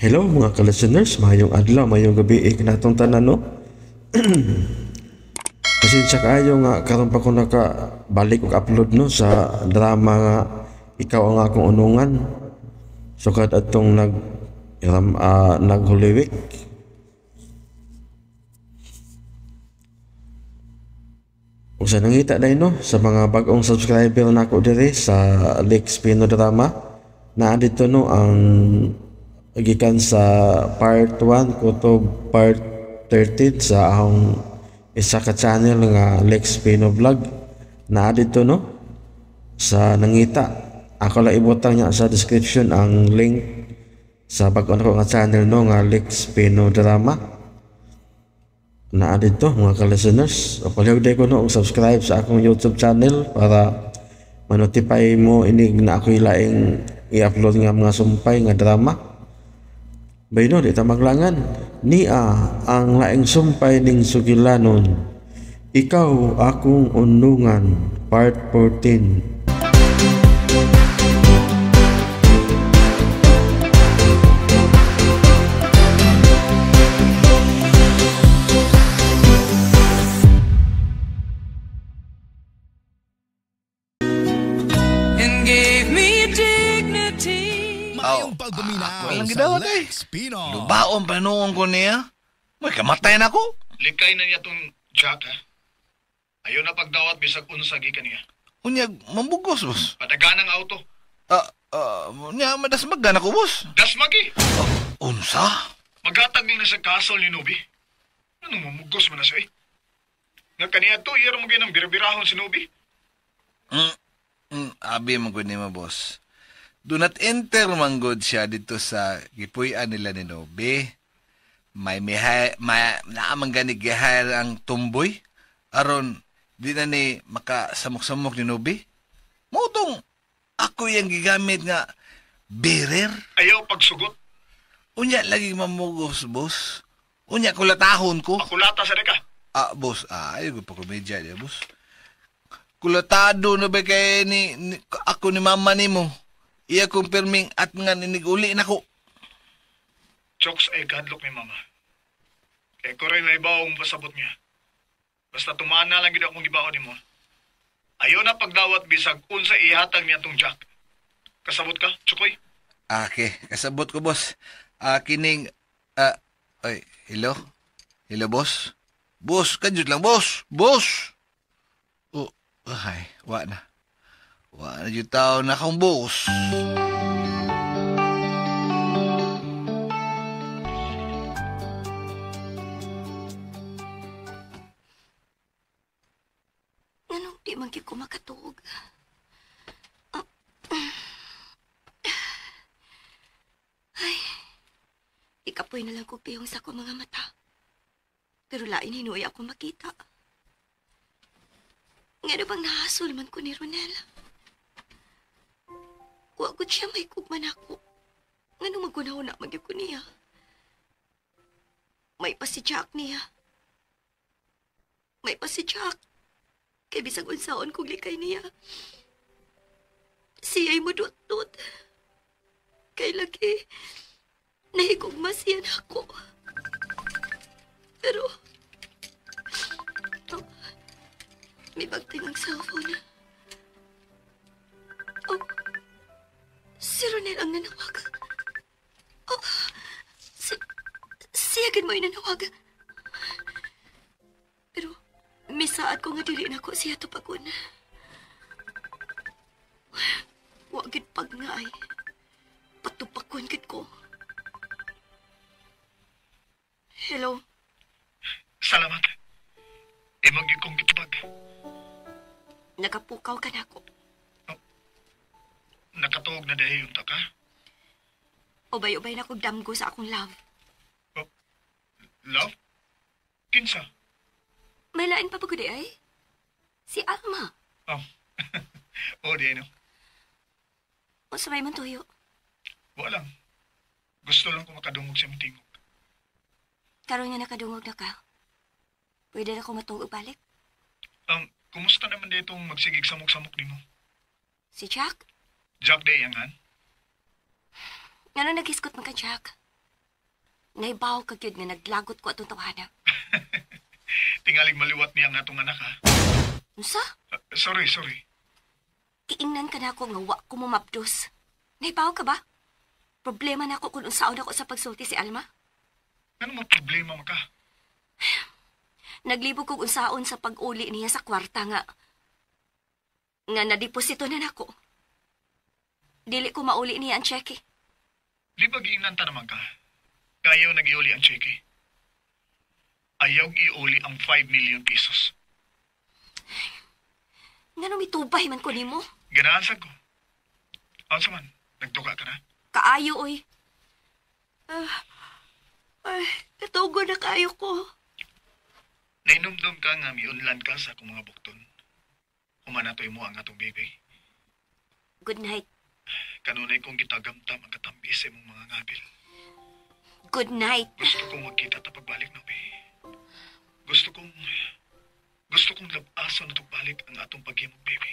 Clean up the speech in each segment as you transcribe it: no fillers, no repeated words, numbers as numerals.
Hello mga ka-listeners, mayong adlaw, mayong gabi kanatong tanan, no? Pasensya kaayo nga karon pa ko nakabalik og upload, no, sa drama nga Ikaw ang Akong Unungan. Sukad atong nag Holy Week. Ug sa nangita dai, no, sa mga bag-ong subscriber nako diri sa Lex Pino Drama, naa dito, no, ang gikan sa part 1 kutob part 13 sa akong isa ka channel nga Lex Pino Vlog. Naa dito, no, sa nangita. Ako lang ibutang niya sa description ang link sa bag-o nako nga channel, no, nga Lex Pino Drama. Naa dito mga ka-listeners. O palihog ko, no, og subscribe sa akong YouTube channel para ma-notify mo inig na ako'y laing i-upload nga mga sumpay nga drama. Bayno, di ta maglangan. Nia ang laing sumpay ning sugilanon. Ikaw Akong Unungan, Part 14. And gave me dignity. Maayong pagpaminaw Ako lang sa gidawat eh. Lex Pino. Lubaon pa noon ko niya. May kamatay na ko. Likay na niya tong Jack, ha? Ayaw na pagdawat bisag unsa gikan niya. Unyag, mambugos, boss. Padagan ang auto. Unya, madasmagan ako, boss. Dasmagi! Unsa? Magatag na sa castle ni Nubi. Anong mamugos man na siya, eh? Nga kaniya to, iyar mo ginang birabirahon si Nubi. Abi man gud nimo, boss. Do not enter man gud siya dito sa gipuy-an nila ni Nobi. May mihay, may naamang gani gihire ang tumboy. Aron di na ni makasamok-samok ni Nobi. Mao tong ako yang gigamit nga bearer. Ayaw pagsugot. Unya lagi mamugos, boss. Unya kulatahon ko. Pakulata sa deka. Boss, ayaw ko pa komedya niya, boss. Kulatado na ba kay ni ako ni mama ni mo? Iya kong pirming at nga niniguli na ko. Jokes ay gadlock ni mama. Kaya ko rin may bawong pasabot niya. Basta tumaan na lang gid akong gibaon ni mo. Ayaw na pagdawat bisag unsa ihatag niya tong Jack. Kasabot ka, Chukoy? Okay, kasabot ko, boss. Kining, ay, hello? Hello, boss? Boss, kanjut lang, boss! Boss! Oh, ay, wa na. Wa na jud tao na akong boss. Nganong di man gyud ko makatuog? Ay, ikapoy na lang ko pihong sa akong mga mata. Pero lain hinuoy ako makita. Ngano bang nahasol man ko ni Ronel? Wa gud siya may kugman ako. Ngano magunaw na magyud ko niya? May pa si Jack niya. May pa si Jack. Kay bisag unsaon kog likay niya. Siya'y mudut-dut. Kay lagi, nahigugma siya nako. Pero, oh, may bagting ang cellphone. Oh, si Ronel ang nanawag. Oh, siya gid mo'y nanawag. Pero, misaad ko nga dili na ko siya tupagon. Wa gid pag nga ay patupakon gid ko. Hello. Salamat. Imong gyud kong gitubag. Nakapukaw ka nako. Oh, nakatuog na dahil yung taka? Ubay-ubay na kog damgo sa akong love. Oh, love? Kinsa? May lain pa ba ko di ay? Si Alma. Oh. Oh, di no. O sabay man tuyo? Wala lang. Gusto lang ko makadungog sa imong tingog. Karon nga nakadungog na ka. Pwede na ko matuog balik. Kumusta naman dito magsigig samok-samok nimo? Si Jack? Jack day yangan? Ngano naghiskot man ka, Jack? Naibaw ka gyud nga naglagot ko atong tawhana. Tingalig maliwat niya ang atong anak, ha? Unsa? Sorry. Giingnan ka na ako nga wa ko mo mabdos. Naibaw ka ba? Problema na ako kung unsaon ako sa pagsulti si Alma. Ano mo problema maka? Naglibog kog unsaon sa pag-uli niya sa kwarta nga nadeposito na nako. Dili ko mauli niya ang cheque. Di ba giingnan ta naman ka? Kayaw nag-iuli ang cheque. Ayaw iuli ang 5 million pesos. Ngano mitubay man ko nimo? Ganahan sad ko. Unsa man, nagduga ka na? Kaayo, oy. Ay, katugo na kaayo ko. Nainumdum ka nga miunlan ka sa akong mga bukton. Human natoy mo ang atong baby. Good night. Kanunay kong gitagamtam ang katambi sa imong mga ngabil. Good night. Gusto kong magkita ta pagbalik na, be. Gusto kong labason na pagbalik ang atong paghimog, baby.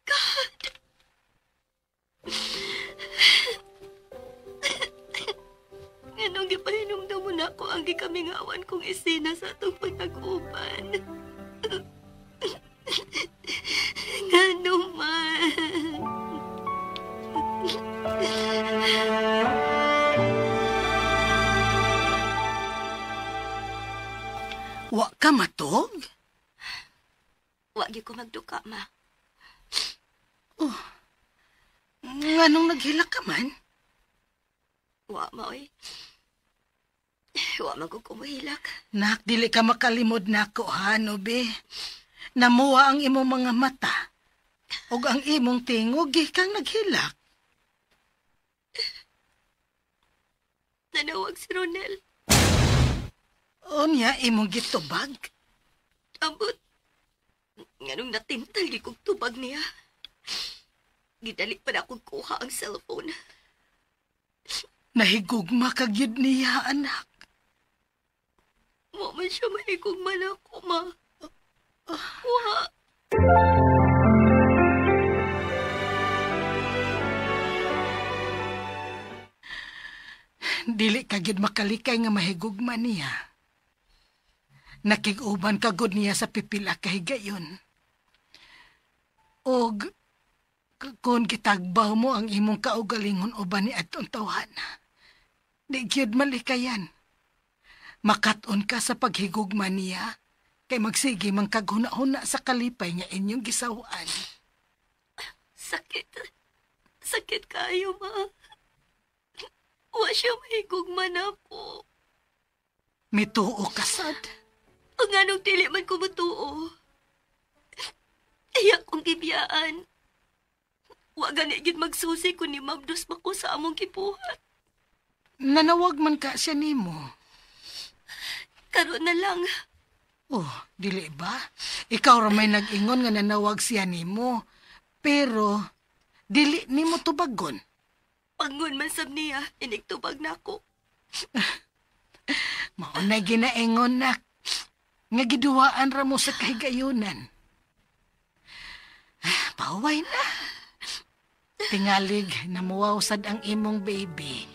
God! Anong gipahinumdum mo na ako ang gikamingawan kong isina sa atong panag-uban? Ngano man? Wa ka matog? Wa gyud ko magduka, ma. Oh. Nganong naghilak ka man? Wa, ma, oy. Wa man ko kumuhilak. Nak, dili ka makalimod nako, ha, Nobe? Namuha ang imong mga mata. Og ang imong tingog, gikang naghilak. Nanawag si Ronel. Unya, imong gitubag? Abot. Nganong natintal gi kog tubag niya. Gidali pa na akong kuha ang cellphone. Nahigugma ka gyud niya, anak. Wa man siya mahigugma na ako, ma. Wa. Dili ka gyud makalikay nga mahigugma niya. Nakig-uban ka gud niya sa pipila ka higayon. Og kung gitagbaw mo ang imong kaugalingon uban ni atong tawhana, di gyud malikayan. Makat-on ka sa paghigugma niya, kay magsige man kag huna-huna sa kalipay nga inyong gisawaan. Sakit. Sakit kayo, ma. Wa siya mahigugma na ako. Mituo ka, sad. Ang anong dili man ko matuo. Iya kong gibiyaan. Wa gani gid magsusi kun ni mabdos pa ko sa among gibuhat. Nanawag man ka siya nimo. Karon na lang. Oh, dili ba? Ikaw ra may nag-ingon nga nanawag siya nimo. Pero dili nimo tubagon. Pangon man sab niya, inigtubag nako. Mao na ginaingon nak. Nga giduwaan ra mo sa kahigayunan. Paway na. Tingalig, namuwaw sad ang imong baby.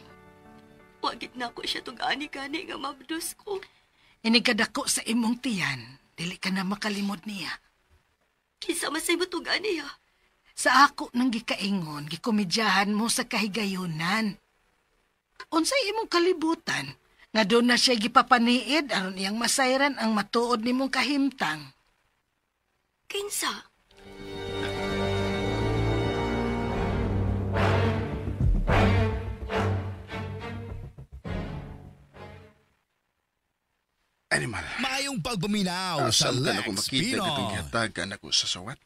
Wagit na ko siya tug-ani-gani nga mabdos ko. Inigkadako sa imong tiyan, dili ka na makalimod niya. Kinsa man say mo tug-ani, ha? Sa ako nang gikaingon, gikomedyahan mo sa kahigayunan. Unsay imong kalibutan, nga doon na siya gipapaniid aron iyang masayran ang matuod nimong kahimtang. Kinsa? Animal. Maayong pagpaminaw sa Asam ka na Lex kung makita Pino. katong gihatagan ako sa sawat.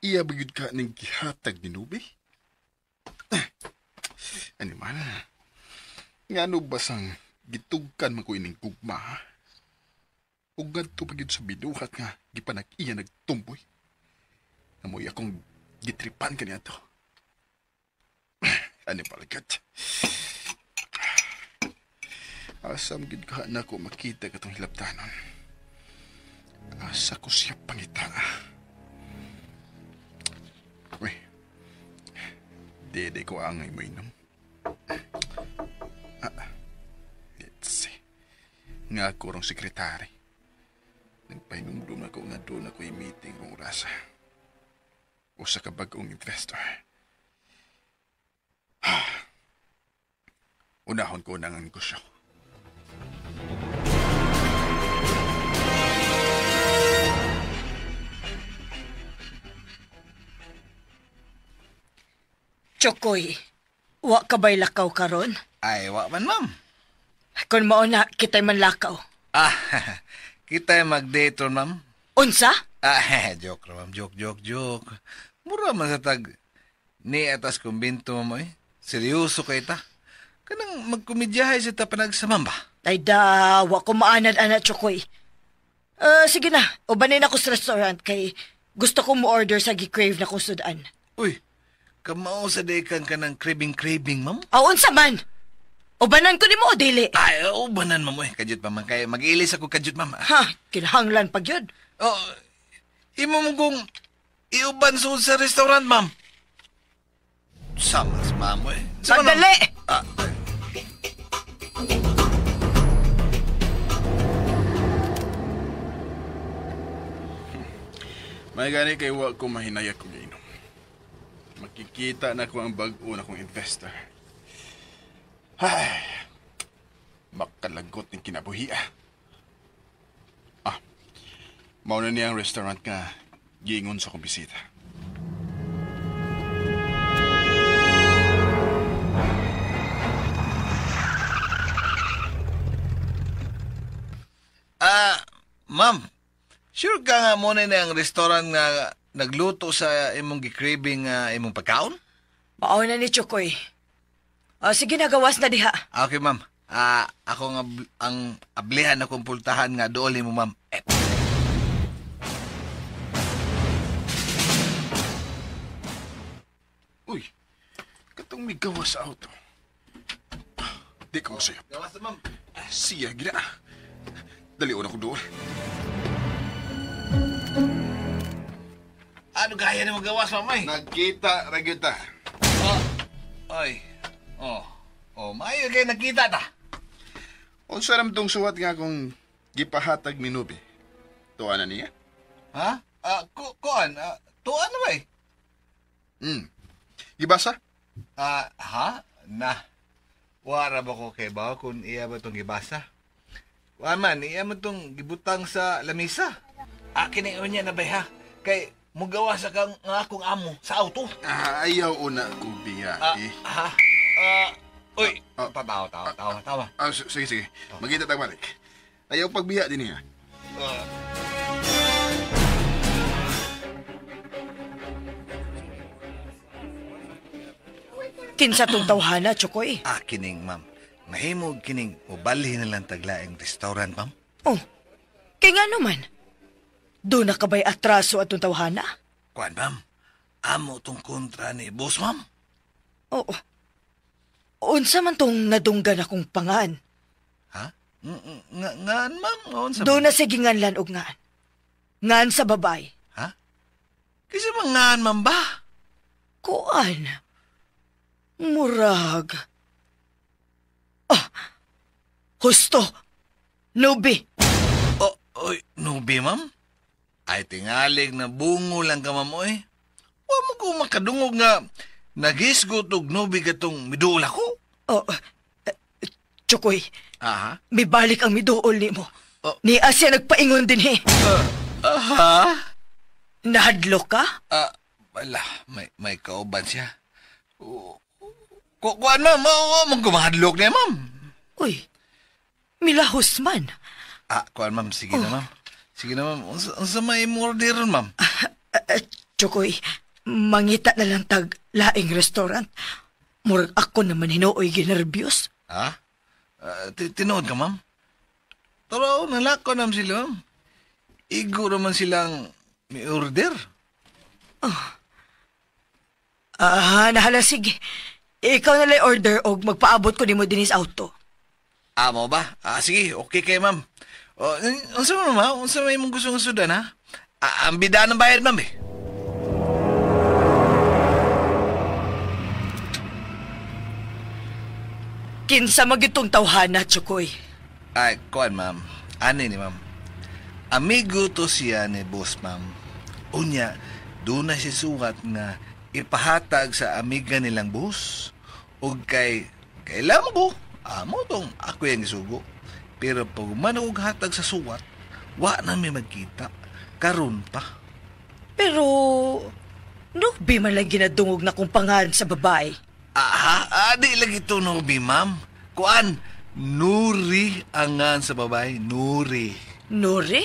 Iya ba yun ka ning gihatag ni Nubi? Animal. Ngano basang gitugkan man ko ining gugma? Ug ngadto pa gyud sa binuhat nga gipanag-iya nagtumboy. Amoy akong gitripan kaniadto. Animal gat. Asam gid ka na ko makita katong hilabtanon. Asa ko siya pangita. Uy, Di ko angay mo inom. Let's see. Nga ako rong sekretary. Nagpahinumdum ako nga doon ako i-meeting rong orasa. Usa ka bag-ong investor. Unahon ko na ang negosyo. Chokoy, wa ka ba'y lakaw karon? Ay, wa man, ma'am. Kung mao na, kita'y manlakaw. Ah, kita'y mag-date ron, ma'am. Unsa? Ah, joke ra, ma'am. Joke, joke, joke. Mura man sa tag ni atas kumbinto, ma'am, eh. Seryoso kay ta. Kanang magkomedyahay sa ta panagsamam ba? Ay da, wa ko maanad-anad, Chokoy. Sige na, ubanin ako sa restaurant kay gusto kong mo-order sa gi-crave na kong sudan. Uy, kamao sa dekan ka ng craving-craving, ma'am? Aw, unsa man? Ubanan ko ni mo, dili. Ay, ubanan, ma'am. Uy, kadyot pa man. Kaya mag-ilis ako kadyot, ma'am. Ha, kinahanglan pag yun. Oh, imo mo kong iuban sa restaurant, ma'am. Sama sa ma'am, eh. Sandali! Ah. May gani kay wa ko mahinayag kong inom. Makikita na ko ang bag-o na kong investor. Ay, makalagot ng kinabuhi ah. Ah, mauna niya ang restaurant nga giingon sa kong bisita. Ah, ma'am, sure ka nga muna na ang restaurant nga nagluto sa imong gi-craving imong pagkaon? Mao na ni Chokoy. Sige na, gawas na diha. Okay, ma'am. Ako nga ang ablihan akong pultahan nga dool nimo, ma'am. Eh. Uy, katong may gawas sa auto. Di ko masayop. Gawas na, ma'am. Siya, gina. Dali na ko doon. Ano gaya ni mo gawas, ma'am? Ay? Nagkita, ragita. Oh, ay. Oh. Oh, maayo kay nagkita ta. Unsa ram tong suwat nga akong gipahatag ni Nubi? Tuwa na niya? Ha? Kuan? Tuwa na ba eh? Gibasa? Ha? Na. Wara ba ko kay ba kung iya ba tong gibasa? Wa man, iya mo tong gibutang sa lamisa. Akin na niya na ba ha? Kay mugawa sa kang nga akong amo sa auto. Ayaw una ko biya eh. Ha? Uy, tawa. Sige, sige. Magita tag balik. Ayaw pagbiya din niya. Kinsa tong tawhana, Chokoy? Kining, ma'am. Mahimog kining ubalhin na lang taglaing restaurant, ma'am. Oh, kay nga naman. Doon na ka ba'y atraso atong tawhana? Kuan, ma'am. Amo tong kontra ni boss, ma'am. Oo. Unsa man tong nadunggan akong pangan? Ha? Ngaan, ma'am? Unsa doon na sige nganlan og ngaan. Ngaan sa babae. Ha? Kasi mga ngaan, ma'am ba? Kuan. Murag. Ah! Husto! Nubi! Oh, oy, nubi, ma'am? Ay, tingalig na bungo lang ka, ma'am, oy. Wa mo ko makadungog nga nagisgot og nubi katong miduol ako. Oh, Chokoy. Aha? Mibalik ang miduol ni mo. Oh. Ni Asya nagpaingon din, he. Aha? Nahadlok ka? Wala, may kauban siya. Kuan, ma'am, ma'am, kumahadlok niya, ma'am. Uy, milahos man. Kuan, ma'am, sige na, ma'am. Sige na, ma'am. Unsa may order, ma'am? Chokoy, mangita na lang tag laing restaurant. Murag ako naman hinuoy ginerbyos. Ha? Tinuod ka, ma'am? Pero nalako naman sila, ma'am. Igo naman silang may order. Oh. Nahala, sige. Ikaw na lang order og magpaabot ko nimo dinis auto. Mo ba? Sige, okay kay ma'am. Unsa man, ma'am? Unsa may imong gusto nga sudan, ha? Ang bida ng bayad, ma'am, eh. Kinsa magitong tawhana, Chukoy? Ay, kuan, ma'am. Ani ni, ma'am. Amigo to siya ni boss, ma'am. Unya, doon na si suwat nga ipahatag sa amiga nilang boss. O kay, kailan mo ko? Amo tong ako yung isugo. Pero pag manugog hatag sa suwat, wa na may magkita. Karon pa. Pero, Nubi man lang ginadungog na kong pangalan sa babae. Aha, di lagi ito Nubi, ma'am. Kuan, Nuri ang ngan sa babae. Nuri. Nuri?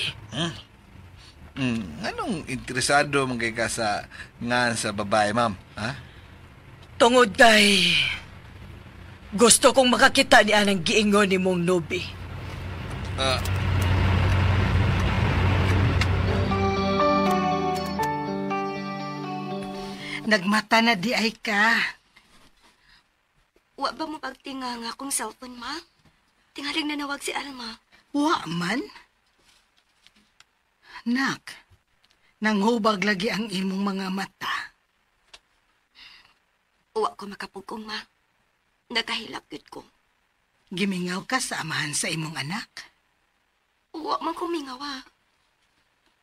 Anong interesado man kay ka sa ngan sa babae, ma'am? Ha? Tungod kay gusto kong makakita ni anang giingon ni mong Nubi. Nagmata na di ay ka. Wa ba mo pagtinga nga akong cellphone, ma? Tingaling nanawag si Alma. Wa man? Nak, nanghubag lagi ang imong mga mata. Wa ko makapugong, ma. Nagahilak yun ko. Gimingaw ka sa amahan sa imong anak? Wa man ko mingaw, ah.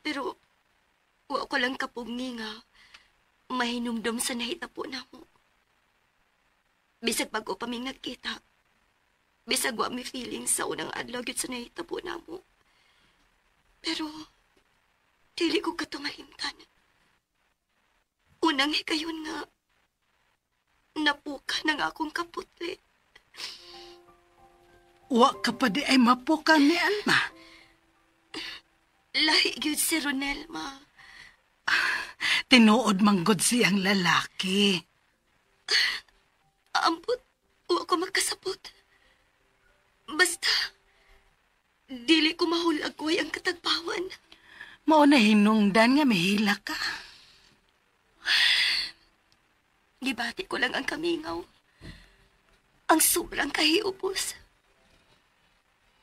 Pero, wa ko lang kapugni nga mahinumdum sa nahitapo na mo. Bisag bago pa ming nagkita. Bisag wa mi feelings sa unang adlaw gyud sa nahitabo na mo. Pero, dili ko katumalimtan. Unang hikayon nga, napuka ng akong kaputli. Wa ka pa di ay mapuka ni Alma. Lahi gyud si Ronel, ma. Tinuod manggod siyang lalaki. Ambot, wa ko magkasabot. Basta, dili ko mahulagway ang katagbawan. Mao na hinungdan nga mihila ka. Gibati ko lang ang kamingaw. Ang sobrang kahiubos.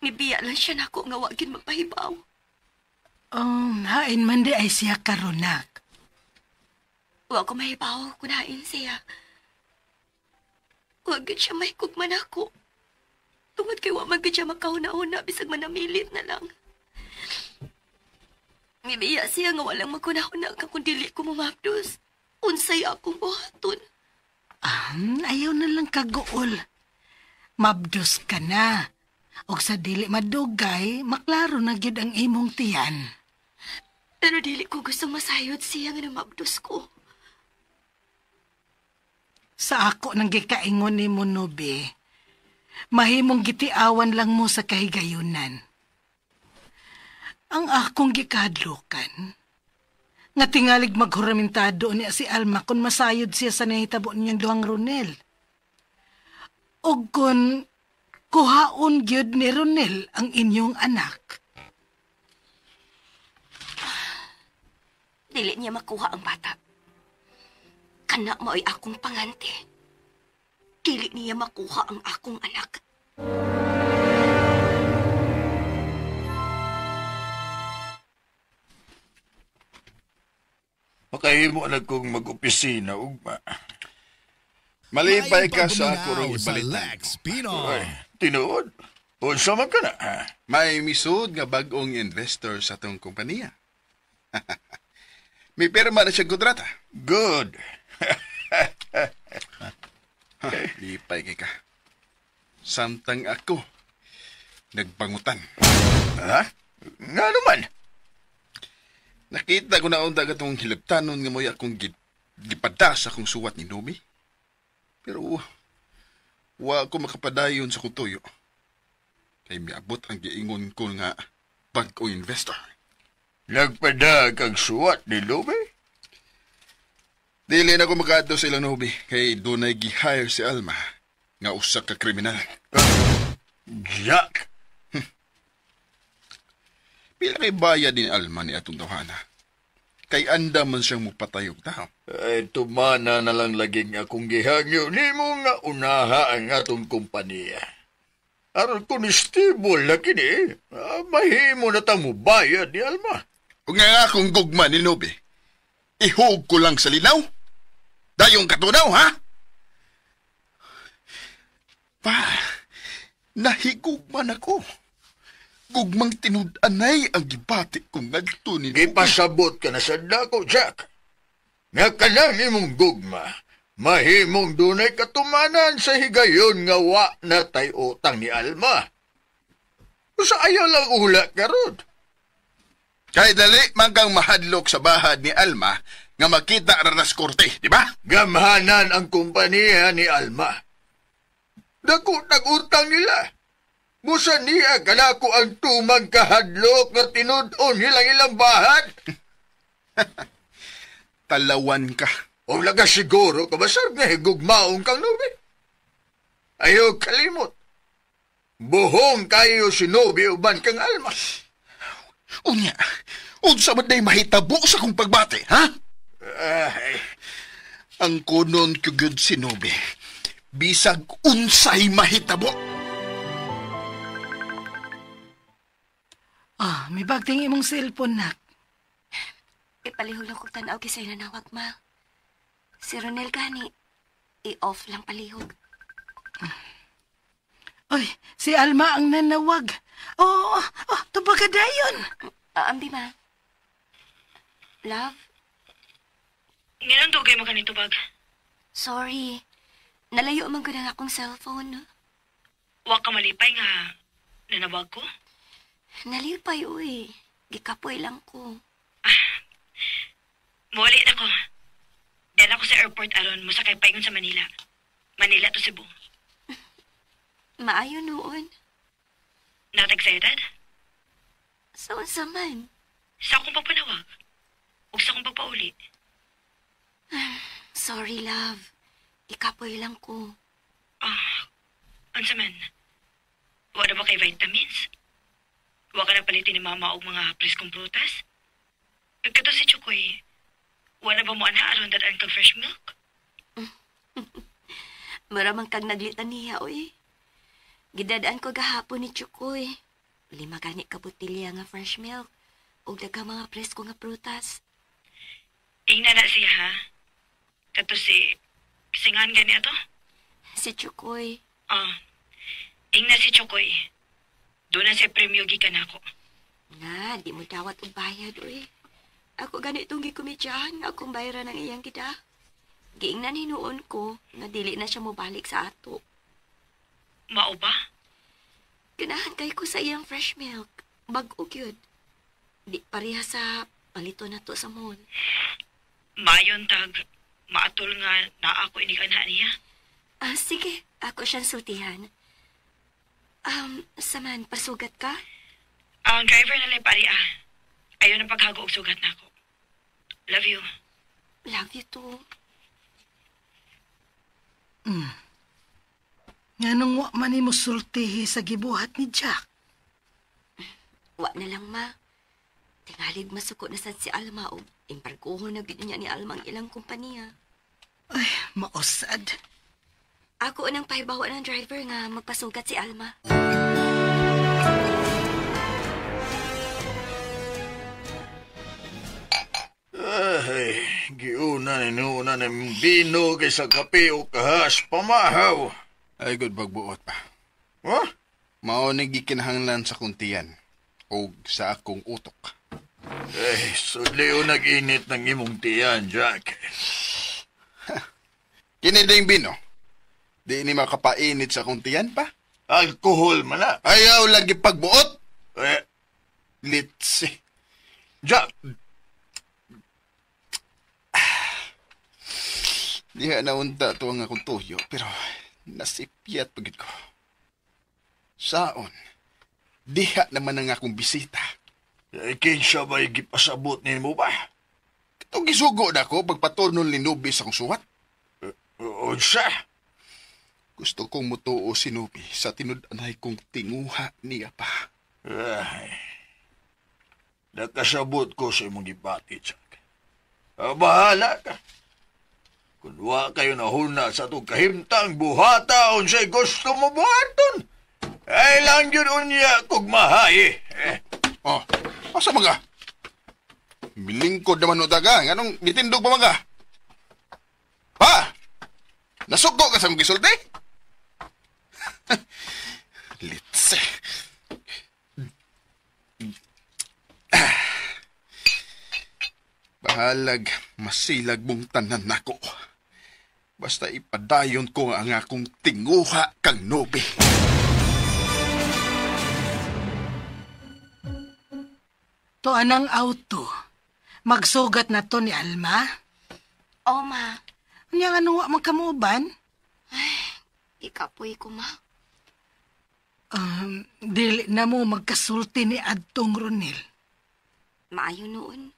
Mibiya lang siya nako nga wa gyud magpahibaw. Hain man di ay siya karonak. Wa ko mahibaw kung hain siya. Wa gyud siya mahikugman ako. Tungod kay wa man gyud siya makahuna-huna bisag manamilit na lang. Mibiya siya nga walang maghuna-huna ka kung dili ko mumapdos. Unsay akong buhaton. Ayaw na lang kaguol. Mabdos ka na. Og sa dili madugay, maklaro na gyud ang imong tiyan. Pero dili ko gusto masayod siya nga namabdos ko. Sa ako nang gikaingon ni mo, Nobe, mahimong gitiawan lang mo sa kahigayunan. Ang akong gikahadlukan, nga tingalig maghuramentado niya si Alma kung masayod siya sa nahitabo niyang duhang Ronel. O kung kuhaon gyud ni Ronel ang inyong anak. Dili niya makuha ang bata. Kana mao'y akong pangante. Dili niya makuha ang akong anak. Makahimo na kong mag-opisina, ugma. Malipay ka sa ako rong ibalitan. Ay, tinuod. Unsa man ka na? May misud nga bag-ong investor sa atong kompanya. May pirma na siyang kontrata. Good. Lipay kay ka. Samtang ako, nagbangutan. Ha? Nga naman? Nakita ko na unta katong hilabtanon nga mo'y akong gipadas akong suwat ni Nomi. Pero, wa ko makapadayon sa kutuyo. Kay miabot ang giingon ko nga bag-o investor. Nagpada kag suwat ni Nomi? Dili na ko makaadto sa ilang Nobi kay dunay gi-hire si Alma nga usa ka kriminal. Jack! Pila kay bayad ni Alma ni atong tawhana? Kay anda man siyang mupatay og tao. Ay, tumana na lang laging akong gihangyo nimo nga unaha ang atong kompanya. Aron konestibol na kini, mahimo na tang mubayad ni Alma. Ug nga akong gugma ni Nobi, ihug ko lang sa linaw. Dayong katunaw, ha? Pa, Nahigugma na ko. Gugmang tinud-anay ang gibati kong ngadto ni Nobi. Gipasabot ka na sa dako, Jack. Nga kanang imong gugma, mahimong dunay katumanan sa higayon nga wa na tay utang ni Alma. Sa ayaw lang ula karon. Kay dali man kang mahadlok sa bahad ni Alma nga makita ranas korte, di ba? Gamhanan ang kompanya ni Alma. Dako tag-utang nila. Busa niya kanako ang tumang kahadlok nga tinud-on nilang ilang bahad. Talawan ka. O laga siguro ka basar nga higugmaong kang Nobi. Ayaw kalimot. Buhong kayo si Nobi uban kang Alma. Unya, unsa man day mahitabo sa kong pagbati, ha? Ay. Ang kunon ko gyud si Nobi. Bisag unsay mahitabo. Ah, may bagting imong cellphone, nak. Ipalihog lang kong tanaw kisay nanawag, ma. Si Ronel gani, i-off lang palihog. Ay, si Alma ang nanawag. Oo, oh, tubaga dayon. Ambi, ma. Love? Ngayon dugay mo kanito bag. Sorry. Nalayo man ko na akong cellphone. Wa ka malipay nga nanawag ko? Nalipay, uy. Gikapoy lang ko. Ah, muuli na ko. Dala ko sa airport aron mosakay paingon sa Manila. Manila to Cebu. Maayo noon. Not excited? Sa unsa man? Sa akong pagpanawag. Ug sa akong pagpauli. Sorry, love. Ikapoy lang ko. Ah, unsa man? Wala ba kay vitamins? Wa ka na palitin ni mama og mga preskong prutas? Nagkato si Chukoy, wala ba mo anha aron dad-an kag fresh milk? Maramang kag naglitan niya, oy. Gidadaan ko gahapon ni Chukoy. 5 gani ka botelya nga fresh milk ug daghang mga presko nga prutas. Ingna na siya, ha? Kato si Singan gani ato? Si Chukoy. Ah, ingna si Chukoy. Doon na siya premyo gikan ako. Na, di mo dawat og bayad, uy. Ako ganitong gikomedyahan nga akong bayaran ang iyang gida. Giingnan hinuon ko nga dili na siya mobalik sa ato. Mao ba? Ganahan kay ko sa iyang fresh milk. Bag-o gyud. Di pareha sa palito na to sa mall. Mayon tag, maatol nga naa ako inikanha niya. Ah, sige, ako siyang sultihan. Saman, pasugat ka? Ang driver na lang pari ah. Ayaw na paghago og sugat na ako. Love you. Love you too. Nganong wa man nimo sultihi sa gibuhat ni Jack? Wa na lang, ma. Tingalig masuko na sad si Alma og embargohon na gyud niya ni Alma ang ilang kompanya. Ay, mausad. Ako unang pahibawa ng driver nga magpasugat si Alma. Ay, giuna ni ng bino kaysa kape o kahas pamahaw. Ay, good pagbuot pa. Huh? Mao ni gikinahanglan sa kuntian o sa akong utok. Ay, sudli o nag-init ng imong tiyan, Jack. Kini ding bino. Di ni makapainit sa akong tiyan pa. Alkohol man na. Ayaw lagi pagbuot. Eh, Litsi. Jack! Diha na unta to ang akong tuyo, pero nasipyat pagid ko. Saon, diha naman ang akong bisita. Eh, kinsa ba'y gipasabot nimo ba? Katong gisugo na ko pagpatunol ni Nubi sa akong suwat. Unsa? Gusto kong mutuo si Nubi sa tinud-anay kong tinguha niya pa. Ay, nakasabot ko sa imong gibati, Jack. Bahala ka. Kung wa kayo nahuna sa itong kahimtang buhata, unsay gusto mo buhaton. Ay lang yun unya kog mahay. Eh. Oh, asa mga? Milingkod naman o taga. Anong mitindog pa mga? Pa! Nasuko ka sa mong gisulti? Balag masilag mong tanan nako. Basta ipadayon ko ang akong tinguha kang Nobi. To anang auto. Magsugat na to ni Alma? O, ma. Unya nga nung wa man kamuuban? Ay, ikapoy ko, ma. Dili na mo magkasulti ni adtong Ronel. Maayo noon.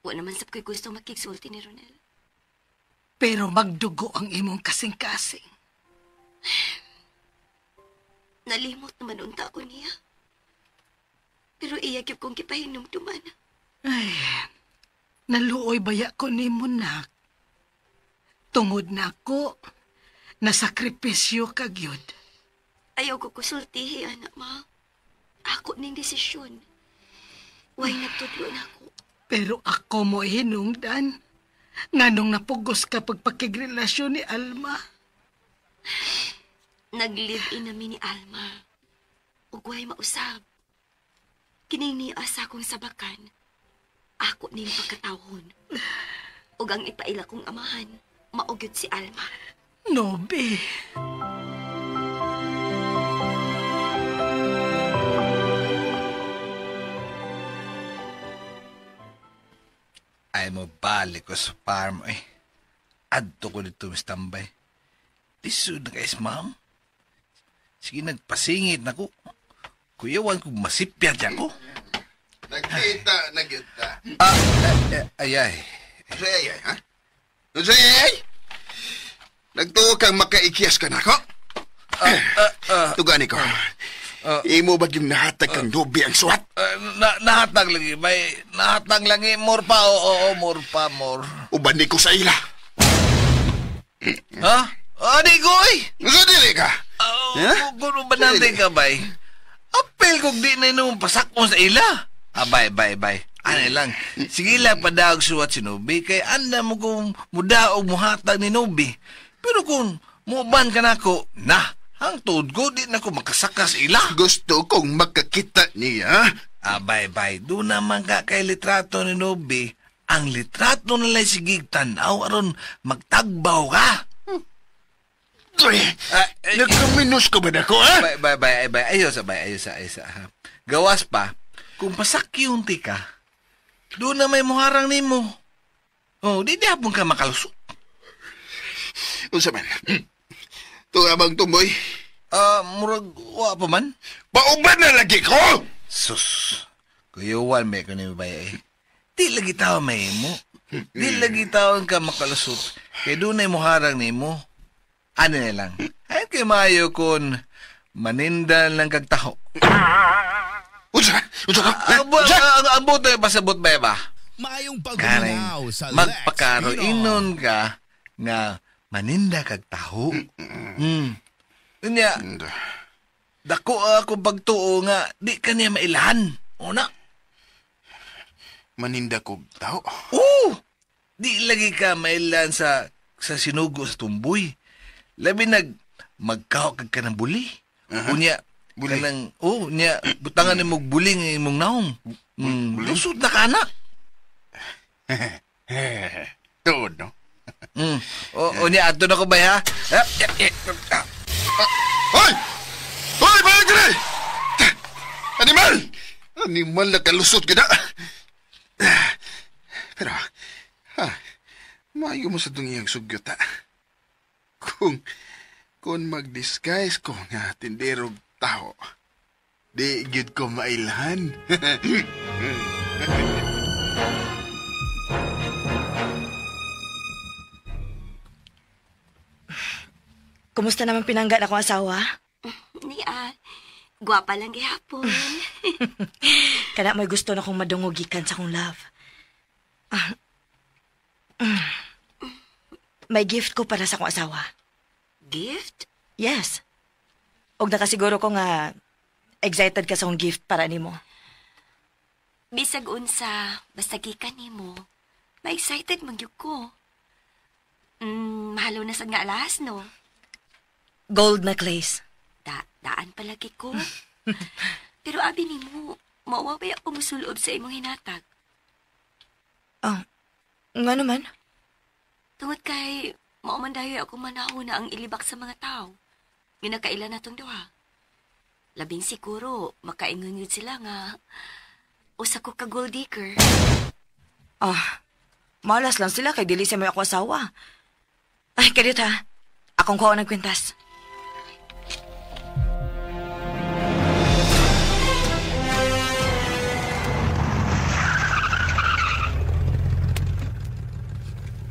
Wa naman sab ko'y gusto makigsulti ni Ronel. Pero magdugo ang imong kasing-kasing. Nalimot naman unta ko niya. Pero iya gyud kong gipahinumduman. Ay, naluoy baya ko nimo, nak. Tungod na ako, nasakripisyo ka gyud. Ayaw ko kusultihi, anak, ma. Ako ning desisyon. Way nagtudlo na ako. Pero ako mo hinungdan. Nganong napugos ka pagpakigrelasyon ni Alma. Nag-live-in nami ni Alma. Ug way mausab. Kining niya sa akong sabakan. Ako ning pagkatawhon. Ug ang ipaila kong amahan, maugyod si Alma. Nobi. Ay mo balik ko sa farm eh. Adto ko dito mistambay. Lisod na guys, ma'am. Sige, nagpasingit na ko. Kuyawan ko masipyat yan ko. Nagkita, nagkita. Ay, ay. Ay, ay, ha? Ay, ay! Nagtuo kang makaikyas ka na ko? Tugani ko. Imo ba yung nahatag kang Nobi ang suwat? Nahatag lagi. May nahatag lagi. More pa. Oo, more pa, more. Uban ni ko sa ila. Ha? Di ko, eh. Sa dili ka? Kung uban natin ka, bay. Apel kung di na inong pasakon sa ila. Bay, bay, bay. Ano lang. Sige lang padaog suwat si Nobi. Kay anda mo kung mudaog muhatag ni Nobi. Pero kung muban ka nako, na, ang tuod ko, di na ko makasakas ila. Gusto kong makakita niya. Bay, bay. Doon naman ka kay litrato ni Nobi. Ang litrato nila sige tanaw aron magtagbaw ka. Nagkaminos ka ba na ko, ha? Bay, bay, bay, bay. Ayos, bay, ayos, ayos. Ha? Gawas pa, kung pasakyunti ka, doon na may muharang nimo. Oh, di hapon ka makalusot. Unsa man? Tunga bang tumboy? Murag, wa pa man. Pauban na lagi ko! Sus, kuyuwan may kunin ba eh. Di lagi tao may mo. Di lagi tao ka makalusot. Kaya doon na muharang nimo. Ano na lang? Ay kay maayo kun maninda lang kag taho. Unsa? Unsa ka? Ang buto yung pasabot ba ba? Maayong pagminaw sa Lex Magpakaro inon ka nga maninda kag taho. Unya, dako ako pagtuo nga di ka niya mailahan. Una. Maninda kog taho? Oo! Di lagi ka mailahan sa sinugo sa tumboy. Labi magkaho kag ka ng buli. Unya, buli. Kanang, unya, butangan ni mong buli ng imong naong. Lusod na ka na. Tuod, no? Unya, ato na ko ba, ha? Hoy! Hoy, balik diri! Animal! Animal na kalusot ka na. Pero, ha, maayo mo sa dungiyang sugyot, ha? Kung mag-disguise ko nga tinderog tao, di gyud ko mailhan. Kumusta naman pinangga na akong asawa? Niya, gwapa lang gihapon. Kana may gusto na kong madungog gikan sa akong love. May gift ko para sa akong asawa. Gift? Yes. Og nakasiguro ko nga excited ka sa akong gift para nimo. Bisag unsa, basta gikan nimo, ma-excited man gyud ko. Mahalo na sad nga alas, no? Gold necklace. Daan palagi ko. Pero abi nimo, mauwa ba ako musulob sa imong hinatag? Oh, Nga naman? Tungod kay mao man dayo ako manahon na ang ilibak sa mga tao. Nga nakaila na tong duha. Labing siguro, makaingon yun sila nga usa ko ka gold digger. Ah, malas lang sila kay dili sa may ako asawa. Ay, kadiyot ha. Akong kuha ng kwintas.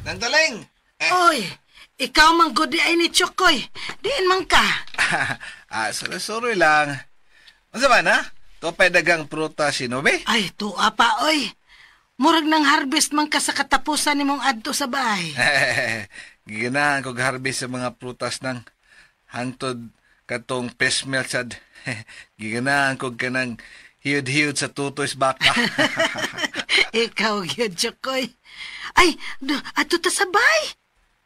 Nangtaling! Eh. Oy, ikaw man gud ay ni Chokoy. Diin man ka. Sorry lang. Unsa man ha? Tupay dagang prutas si Nobe? Ay, tuwa pa oy. Murag nang harvest man ka sa katapusan nimong adto sa bahay. Giganahan ko harvest sa mga prutas nang hangtod katong pesmel sad. Giganahan ko kanang hiyod-hiyod sa tutoys baka. Ikaw gyud, Chokoy. Ay, adto ta sa bahay.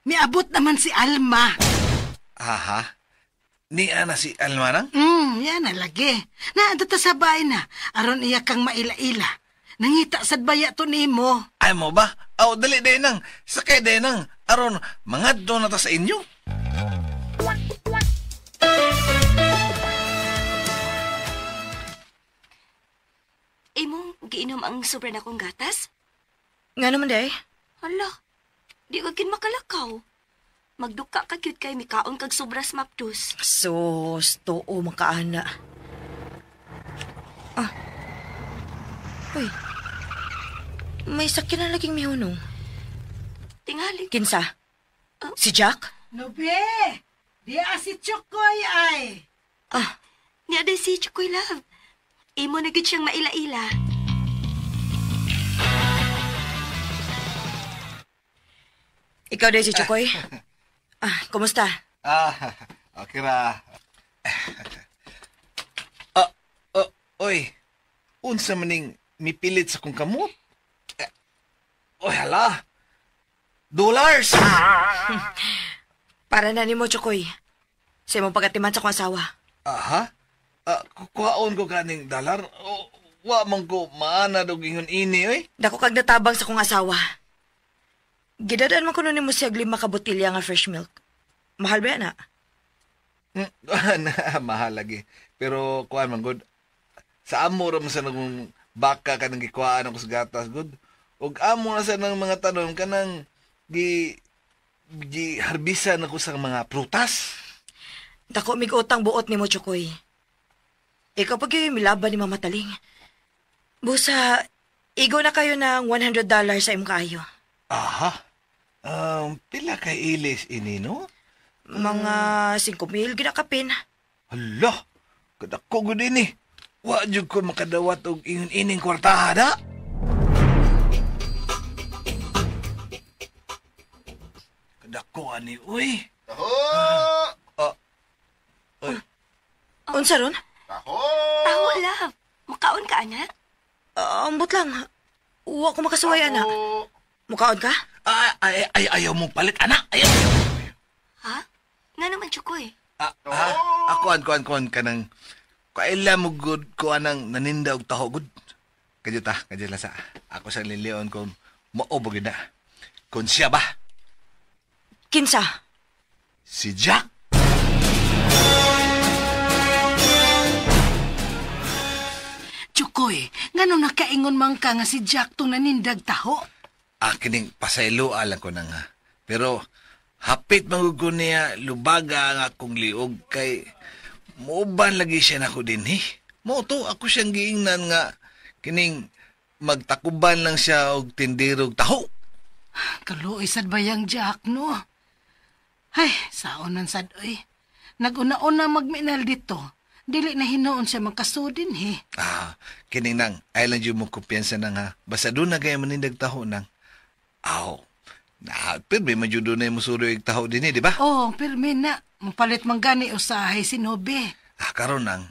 Miabot naman si Alma. Aha. Niya na si Alma nang? Yan na lagi. Na, adto ta sa bahay na. Aron iya kang maila-ila. Nangita sad baya to nimo. Ay mo ba? Aw, dali din nang. Sakay din nang. Aron, mangadto na ta sa inyo. Imong giinom ang sobra na kong gatas? Nga naman, day. Hala, di ka kin makalakaw. Magduka ka gyud kay mikaon kag sobras mapdos. Sus, tuo makaana. Ah. Uy. May sakyan na laging mihunong. Tingali. Kinsa? Oh. Si Jack? Nobe! Diya si Chokoy ay. Ah. Niya day si Chokoy, love. Imo na gyud siyang maila-ila. Ikaw day si Chokoy? Ah, kumusta? Ah, okay ra. Oy. Unsa maning mipilit sa kong kamot? Oy, hala. Dollars! Para na nimo, Chokoy. Sa imong pagatiman sa kong asawa. Aha? Kuhaon ko kaning dollar? Wa man ko maana dog ingon ini, oy. Dako kag natabang sa kong asawa. Gidadaan man kuno nimo siya 5 ka botilya nga fresh milk. Mahal ba yan, ha? Mahal lagi. Pero kuhaan man good. Sa amo ra man sa nagong baka kanang gikuhaan ako sa gatas good. Ug amo na sa nang mga tanom kanang gi harbisan ako sa mga prutas. Dako mig utang buot nimo, Chokoy. Ikaw pag yung milaban ni Mama Taling. Busa, igo na kayo ng $100 sa imong kaayo. Aha. Pila kay ilis ini, no? Mga 5,000 ginakapin. Hala, kadako gud ini. Wa jud ko makadawat og ingon ining kwartaha da. Kadako ani, uy. Taho! Uy. Unsa ron? Taho! Taho, love. Mukaon ka, anak? Ambot lang. Wa ko makasuway, anak. Mukaon ka? Ay, ayaw mong palit, anak. Ayaw. Ha? Nga naman, Chokoy. Ako, kuan ka ng... Kaila mo good ko anang naninda og taho good. Kadyo ta, kadyo lang sa. Ako sa lilion kung maobog na. Kung siya ba? Kinsa? Si Jack. Chokoy, ngano nakaingon man ka nga si Jack tong nanindag taho? Kining pasaylo alang ko na nga. Pero hapit mangugo niya lubaga ang akong liog kay muuban lagi siya nako dinhi. Mo to ako siyang giingnan nga kining magtakuban lang siya og tindirog taho. Kaluoy sad bayang Jack no. Ay, saon man sad oy. Naguna-una magminal dito. Dili na hinuon siya magkasudin he. Kining nang ay lang jud mo kumpiyansa nang ha. Basta doon na kaya manindag taho nang. Aw. Na, pirmi man jud dunay mosuroy og taho dinhi, di ba? Oo, pirmi na. Mapalit man gani usahay si Nobe. Karon nang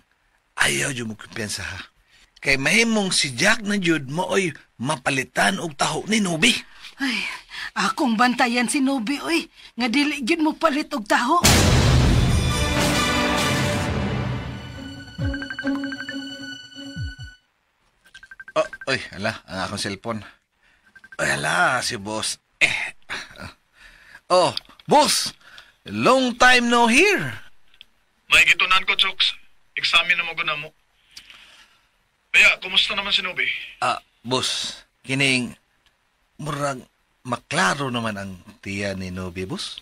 ayaw jud mo kumpiyansa ha. Kay mahimong si Jack na jud mooy mapalitan og taho ni Nobe. Ay, akong bantayan si Nobe oy, nga dili gyud mo palit og taho. Oh, oy, ala, ang akong cellphone. Oy, ala, si Boss Oh, boss. Long time no hear. May gitunan ko, Chokes. Examine na mo guna mo. Kaya, kumusta naman si Nobi? Ah, boss. Kining murag maklaro naman ang tiya ni Nobi, boss.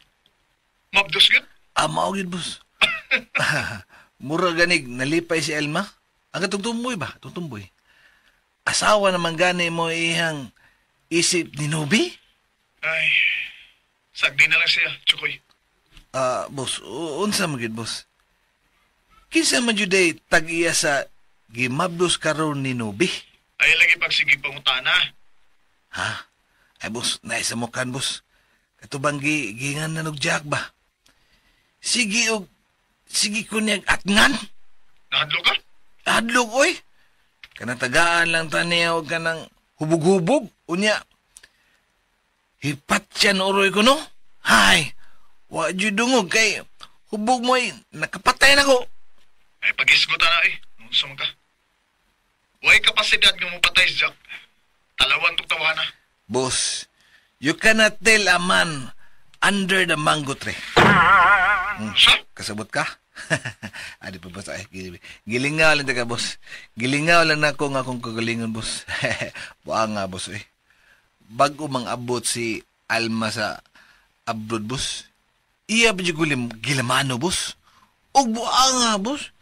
Mabdos gyud? Ah, mao gyud, boss. Murag ganig nalipay si Elma. Ang katong tumboy ba? Itong tumboy. Asawa naman gani mo ihang isip ni Nobi? Ay, sagdi na lang siya, Chukoy. Ah, boss, unsa man gyud, boss? Kinsa man jud ay tag-iya sa gimabdos karon ni Nobi? Ay, lagi pagsigig pangutana. Ha? Ay, boss, naisa mo kan, boss. Kato bang gingan na og Jack ba? Sige og sige ko niyag atngan. Nahadlok ka? Hadlok, oy. Kanang tagaan lang ta niya og kanang hubog-hubog. Unya, hipat siya na uroy ko, no? Hay, wa jud dungog kay hubog mo ay nakapatay na ko. Ay, pag-isgutan na eh. Unsa man ka? Way kapasidad nga mopatay si Jack. Talawan tong tawana. Boss, you cannot tell a man under the mango tree. Sa? Kasabot ka? Adi pa, boss. Ay, gilingaw lang ka, boss. Gilingaw lang na ako nga akong kagalingon, boss. Buang nga, boss, eh. Bago mang abot si Alma sa abroad, boss. Iya ba dyan gulim gilamano, boss? Og buang nga, boss.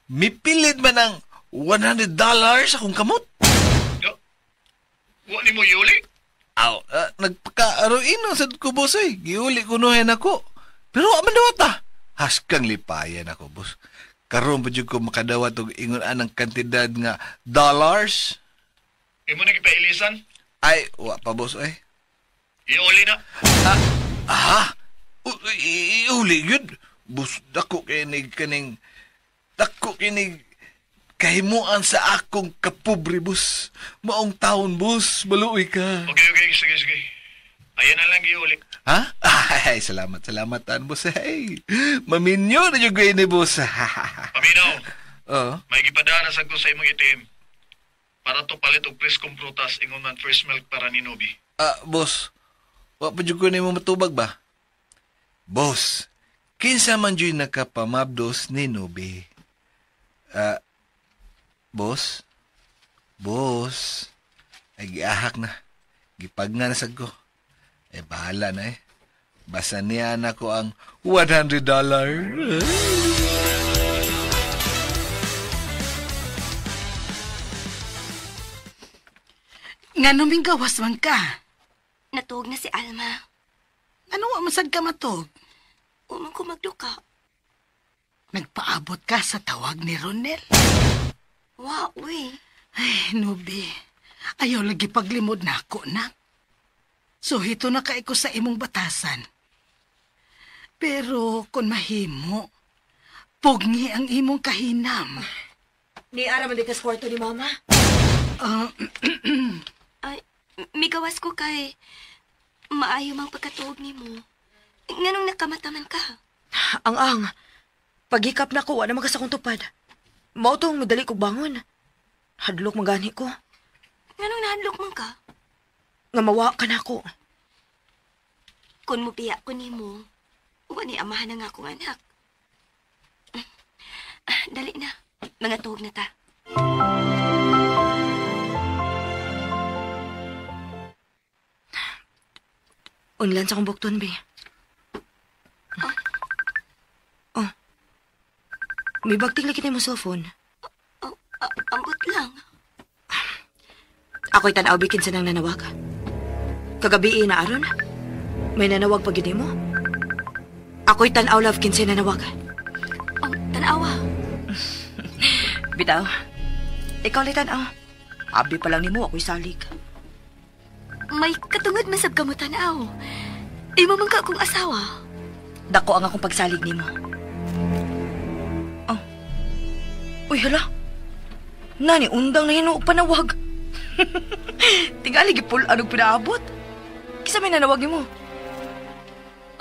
Mipilit man ang $100 akong kamot. Yo. Wa ni mo yuli? Aw, nagpaka-aroino sa ko, boss, eh. Giuli ko nuhin ako. Pero wa man dawat, ah. Haskang lipayan ako, boss. Karon pa jud ko makadawat og ingon anang kantidad nga dollars. Imo na gipailisan? Ay, wa pa, boss, eh. Iuli na. Aha. Iuli yun. Boss, dako kinig kaning dako kinig kahimuan sa akong kapobre, boss. Maong taon, boss. Maluoy ka. Okay, sige, sige. Ayan na lang iuli. Ha? Ay, salamat, salamat, tan, boss. Ay, maminyo na yung gawin ni boss. Paminaw. Oo. May gipadana sa ko sa imong ATM. Para to palit og preskong prutas ingon man first milk para ni Nobi. Ah, boss. Wa pa jud ko nimo matubag ba? Boss, kinsa man jud nakapamabdos ni Nobi? Ah, boss? Boss? Ay, giahak na. Gipagna na sad ko. Eh, bahala na eh. Basta niya na ko ang $100. Nga numing gawas man ka. Natuog na si Alma. Ano wa man sad ka matug? Umang ko magduka. Nagpaabot ka sa tawag ni Ronel. Wa, uy. Ay, Nubi. Ayaw lagi paglimod na ako, nak. So, hito na kay ko sa imong batasan. Pero, kung mahimo, pugni ang imong kahinam. Ni ara man di ka sa kwarto ni Mama. Ay, migawas ko kay maayo mang pagkatuog nimo. Nganong nakamataman ka? Ang-ang. Paghikap na ko, wala man ka sa akong tupad. Mao tong madali kog bangon. Hadlok man gani ko. Nganong nahadlok man ka? Nga mawa ka na ako. Kung mubiya ko nimo, wa ni amahan na nga akong anak. Dali na. Mga tuhog na ta. Unlan sa akong bukton, be. Oh. May bagting lagi mo cellphone. Oh, ambot lang. Ako'y tanaw bikin sa nang nanawag. Kagabi na aron. May nanawag pag yun mo. Ako'y tanaw love kinsay nanawag. Oh, tanawa. Bitaw. Ikaw ulit tanaw. Abi pa lang nimo ako'y salig. May katungod man sab kamo tanaw. Imo man ka akong asawa. Dako ang akong pagsalig nimo. Oh. Uy, hala. Nani, undang na hinuog panawag. Tingali gipul anong pinaabot. Kisa may nanawag nimo.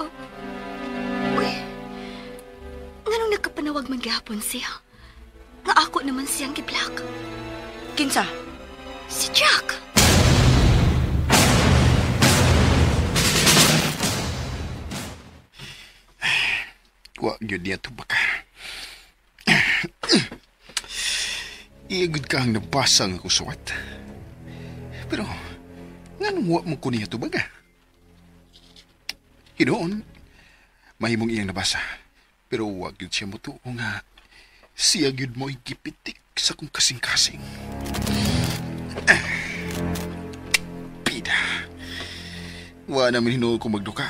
Oh. Uy. Nganong nagkapanawag man gihapon siya? Nga ako naman siyang giblock. Kinsa? Si Jack. Wa gyud niya tubag ka. Iagod ka ang nabasa nga kusuwat. Pero, nganong wa mo ko niya tubag ah? Hinoon, mahimong iyang nabasa. Pero wa gyud siya motuo nga siya gyud mo'y gipitik sa kong kasing-kasing. Pida. Wa namin hinuo ko magduka.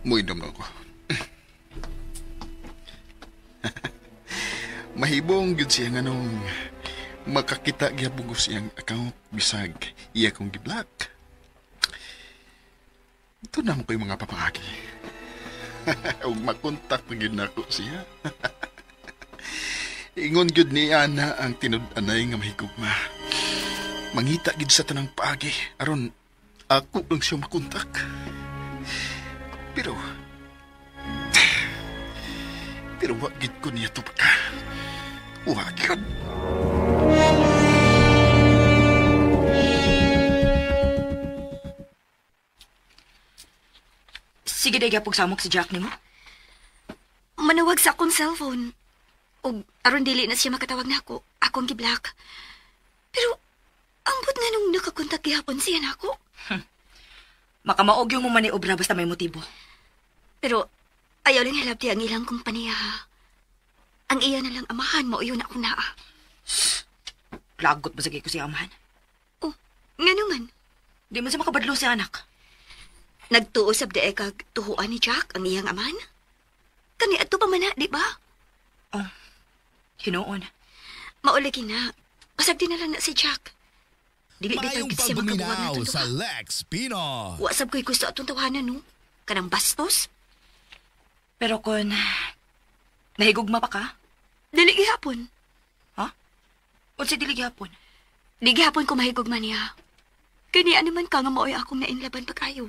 Muinom na ako. Mahibong gyud siya nga nung makakita gyapon ko siyang account bisag iya kong gi-block. Ito na mo ko'y mga papaagi. Ug makontak pa gyud nako siya. Ingon gyud ni Ana ang tinud-anay nga mahigugma. Mangita gyud sa tanang paagi aron ako lang siya makontak. Pero wa gyud ko niya tubag. Wa gyud. Sige, day gyapon samok si Jack nimo. Manawag sa akong cellphone. Og aron dili na siya makatawag nako, akong gi-block. Pero ambot nga nung nakakontak gihapon siya nako. Makamaog yung mo maniobra basta may motibo. Pero ayaw lang halabti ang ilang kumpanya. Ang iya na lang amahan mo yun ako naa. Lagot ba sige ko siya amahan? Oh, nga naman. Di man siya makabadlo siya anak. Nagtuo sab di kag tuhuan ni Jack ang iyang amahan. Kani adto pa man na, di ba? Oh, hinuon. Maulagi na. Pasag di na lang na si Jack. Dili bitaw Maayong gid siya makabuwag na pagduminaw atong sa duha. Lex Pino. Wa sab ko'y gusto atong tawanan, no? Kanang bastos. Pero kung nahigugma pa ka? Dili gihapon. Ha? Unsa dili gihapon? Di gihapon ko mahigugma niya. Kani ano man ka nga maoy akong nainlaban pag-ayo.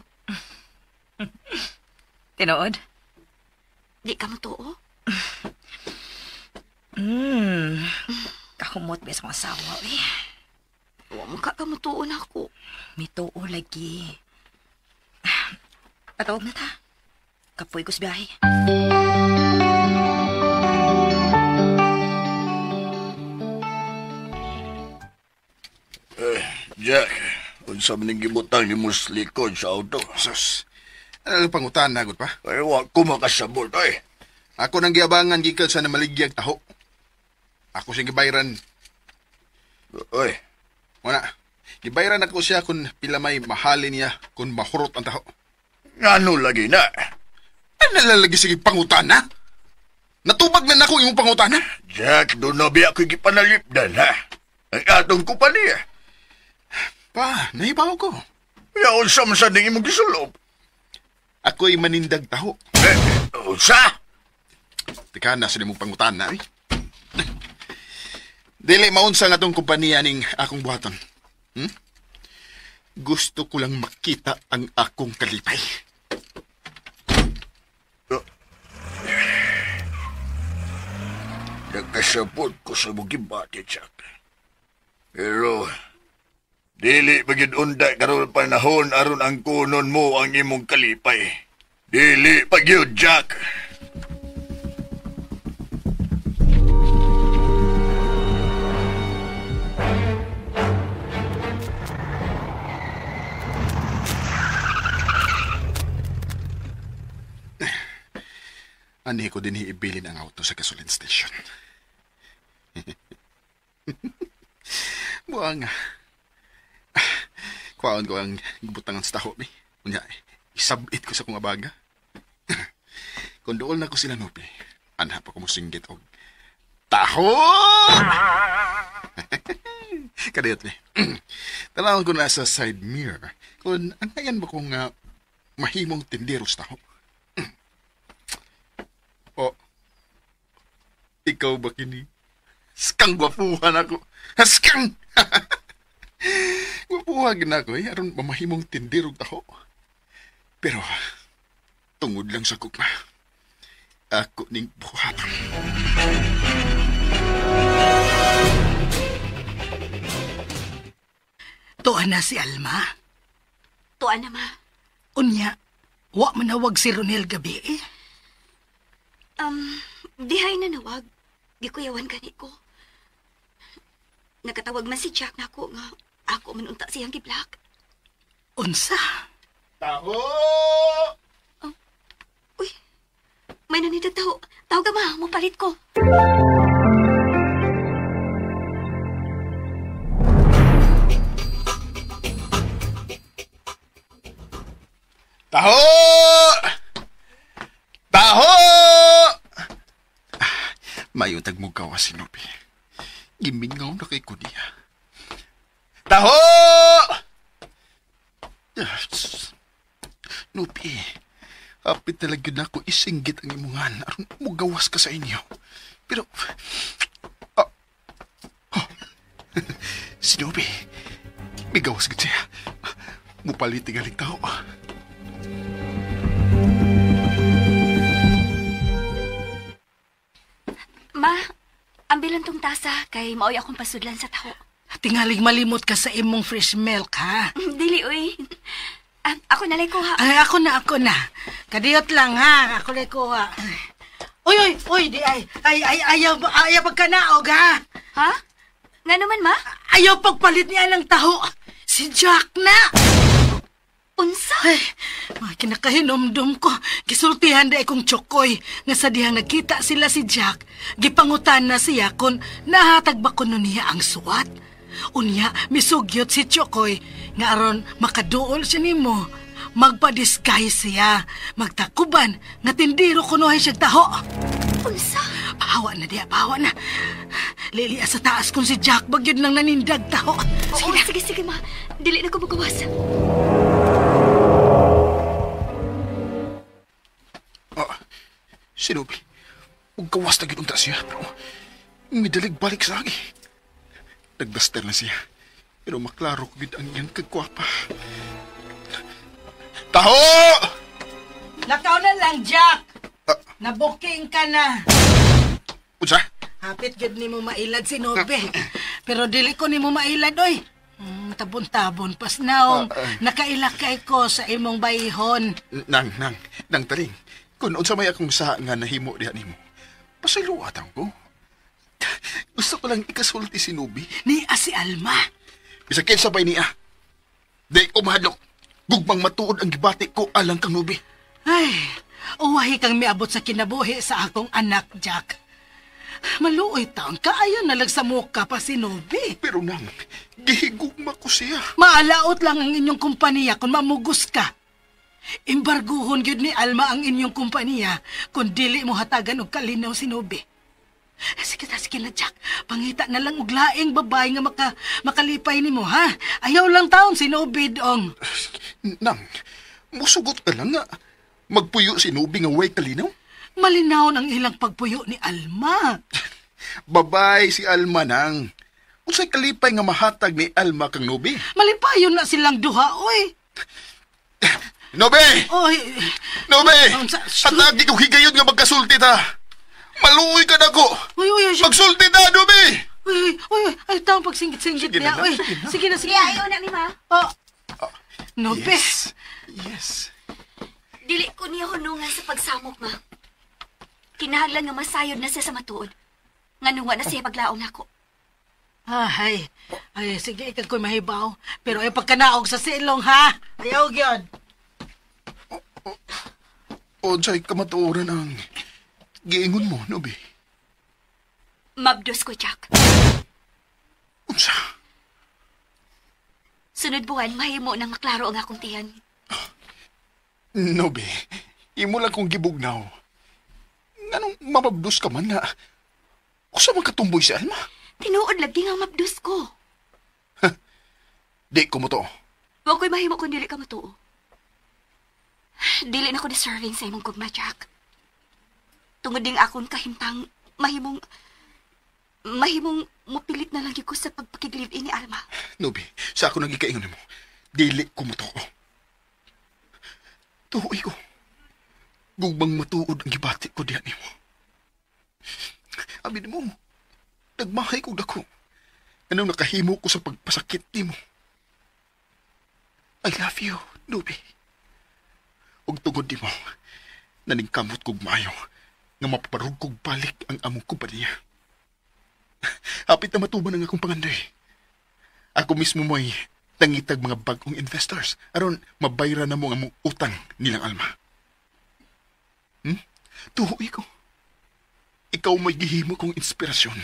Tinuod? Di ka motoo? Kahumot ba sa mga asawa, eh. Wa mo ka kamutuo na ako. Mituo lagi. Patawag na ta. Kapoy ko sa biyahe. Jack, unsa man ning gibutang nimo sa likod sa auto? Sus, ano lang pangutan na, pa? Ay, wa ko makasabot, ay. Ako nang giabangan gikan sa namaligyag taho. Ako siyang gibayran. Oy. Wala. Gibayran ako siya kung pila may mahalin niya kung mahurot ang taho. Ngano lagi na? Ano lalagi sige pangutana? Natubag na nako imong pangutana? Jack, doon na biya ko'y gipanalipdan, ha? Ang atong kupaniya. Pa, nahibaw ko. Yaon sa masading imong gisulob. Ako'y manindag taho. Eh, unsa? Teka na sa imong pangutana, eh. Dili maunsa nga tong kompanya ning akong buhaton. Gusto ko lang makita ang akong kalipay. Nagkasabot ko sa mong gibati, Jack. Pero, dili pa gyud unda karon panahon aron ang kunon mo ang imong kalipay. Dili pa gyud, Jack. Ani ko din hiibilin ang auto sa gasoline station. Buang. Kuhaan ko ang gibutangan sa taho, mi. Unya, isabit ko sa kong abaga. Kung dool na ko sila, Nopi, anha pa ko musinggit og taho! Kadiyot, mi. Tanawon ko na sa side mirror. Kung angayan ba kong mahimong tindero sa taho? O, ikaw ba kini? Skang gwapuhan ako. Skang! Gwapuhan gina ako eh. Aron mamahimong tindirog taho. Pero, tungod lang sa gugma, ako ning buhaton. Tuan na si Alma. Tuan na, ma. Unya, wa manawag si Ronel gabi eh. Dihay na nawag. Gikuyawan gani ko. Nakatawag man si Jack nako nga ako man unta siyang giblock. Unsa? Taho! Oh. Uy, may nanidog taho. Tawag ka ma, mupalit ko. Taho! Taho! Mayong tagmugawa si Nobi. Gimingaw na kay ko niya. Taho! Nobi, hapit talaga na ako isinggit ang imungan aron mugawas ka sa inyo. Pero, si Nobi, migawas gid siya. Mupalit tingaling taho. Ma, ambilan tong tasa kay maoy akong pasudlan sa taho. Tingaling malimot ka sa imong fresh milk, ha? Dili, uy. Ako na lang kuha. Ay, ako na, ako na. Kadiyot lang, ha? Ako lang kuha. Uy, uy, uy, di ay. Ay, ay, ayaw, ayaw pagkanaog, ha? Ha? Nga naman, ma? Ayaw pagpalit niya ng taho. Si Jack na! Unsa? Ay, mga kinakahinomdom ko. Gisultihan da ikong tsokoy. Nga sa dihang nagkita sila si Jack, gipangutan na siya kung nahatag ba kuno niya ang suwat. Unya, misugyot si Tsokoy nga aron makaduol siya nimo. Magpa-disguise siya. Magtakuban, nga tindiro kunohay siya taho. Unsa? Pahawa na diya, pahawa na. Lilia sa taas kung si Jack bagyod nang nanindag taho. Sige, oo, sige, sige ma. Dili na ko magawas. Oh, si Nobi, huwag kawas na ginunta siya, pero midalig balik sa agi. Nagdaster na siya, pero maklaro ko gid ang iyang kagkwapa. Taho! Lakaw na lang, Jack! Nabuking ka na. Unsa? Hapit gid nimo mailad si Nobi. Pero dili ko nimo mailad, oy. Tabon-tabon pas naong. Nakailak kay ko sa imong bayihon. Nang taling. Kung unsa may akong sa nga nahimo diha nimo, pasayloa ko. Gusto ko lang ikasulti si Nobi. Niya si Alma. Bisag kinsa pa'y niya. Di ko mahadlok. Gugmang matuod ang gibati ko alang kang Nobi. Ay, uwahi kang miabot sa kinabuhi sa akong anak, Jack. Maluoy taon ka, ayaw na lang sa mukha pa si Nobi. Pero nang, gihigugma ko siya. Maalaot lang ang inyong kumpanya kung mamugos ka. Imbarguhon gyud ni Alma ang inyong kumpanya kung dili mo hatagan og kalinaw si Nobi. Sige na, sige na, Jack. Pangita na lang og laing babae nga makalipay nimo, ha? Ayaw lang taon si Nobi dong. Nang, musugot ka lang nga. Magpuyo si Nobi nga way kalinaw? Malinaw ang ilang pagpuyo ni Alma. Babay si Alma nang. Unsay kalipay nga mahatag ni Alma kang Nobi? Malipayon na silang duha, oy. Nobi! Oy! Nobi! Hatagi kong higayon nga magkasulti ta. Maluoy ka na ko! Uy, uy, uy! Magsulti ta, Nobi! Uy, uy, uy! Ay, taong pagsingit-singit niya. Uy, sige na, sige na. Ayaw na ni ma. Oh. Nobi! Yes. Yes. Dili ko niya hunungan sa pagsamok, ma. Kinahanglan nga masayod na siya sa matuod. Nganong wa na siya paglaom nako. Ay, ay, sige, ikaw ko'y mahibaw. Pero ay pagkanaog sa silong, ha? Ayaw, gyud. O, Jay, kamatuoran ang giingon mo, Nobi. Mabdos ko, Jack. Unsa? Sunod buwan, mahimo nang maklaro ang akong tiyan. Nobi, imo lang kong gibugnaw. Anong mababdos ka man na? Usa man katumboy si Alma? Tinuod lagi nga mabdos ko. Di ko mo to. Wa ko'y mahimo kung dili ka matuo. Dili na ko deserving sa imong gugma, Jack. Tungod ding akong kahimtang, mahimong mupilit na lang ko sa pagpakig-live-in ni Alma. Nobi, sa ako nagikaingon nimo, dili ko mo to. Tuoy ko. Gugmang matuod ang gibati ko diyan nimo. Abi nimo, nagmahay ko dako. Anong nakahimo ko sa pagpasakit nimo? I love you, Nobi. Ug tungod nimo, naningkamot kog maayo. Nga mapaparugkog balik ang among kumpanya. Hapit na matuman ang akong pangandoy. Ako mismo mo'y nangitag mga bagong investors aron mabayra na mo ang among utang nilang Alma. Tuhoy ko. Ikaw may gihimo kong inspirasyon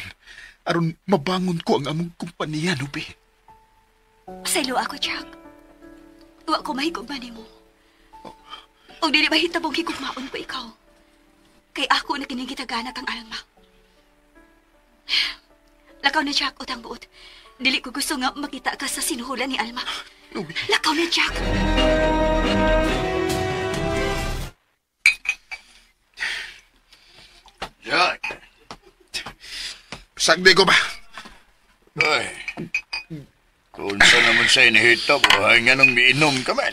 aron mabangon ko ang among kumpanya, Nubi. Pasaylo ako, Jack. Wa ko mahigugma nimo. Og dili mahitabong higugmaon ko ikaw. Kay ako na kining gitagana kang Alma. Lakaw na, Jack, utang buot. Dili ko gusto nga makita ka sa sinuhulan ni Alma. Nubi. Lakaw na, Jack. Jack. Sagdi ko ba? Ay. Kung saan naman sa inihita ko, ay nga nung miinom ka man.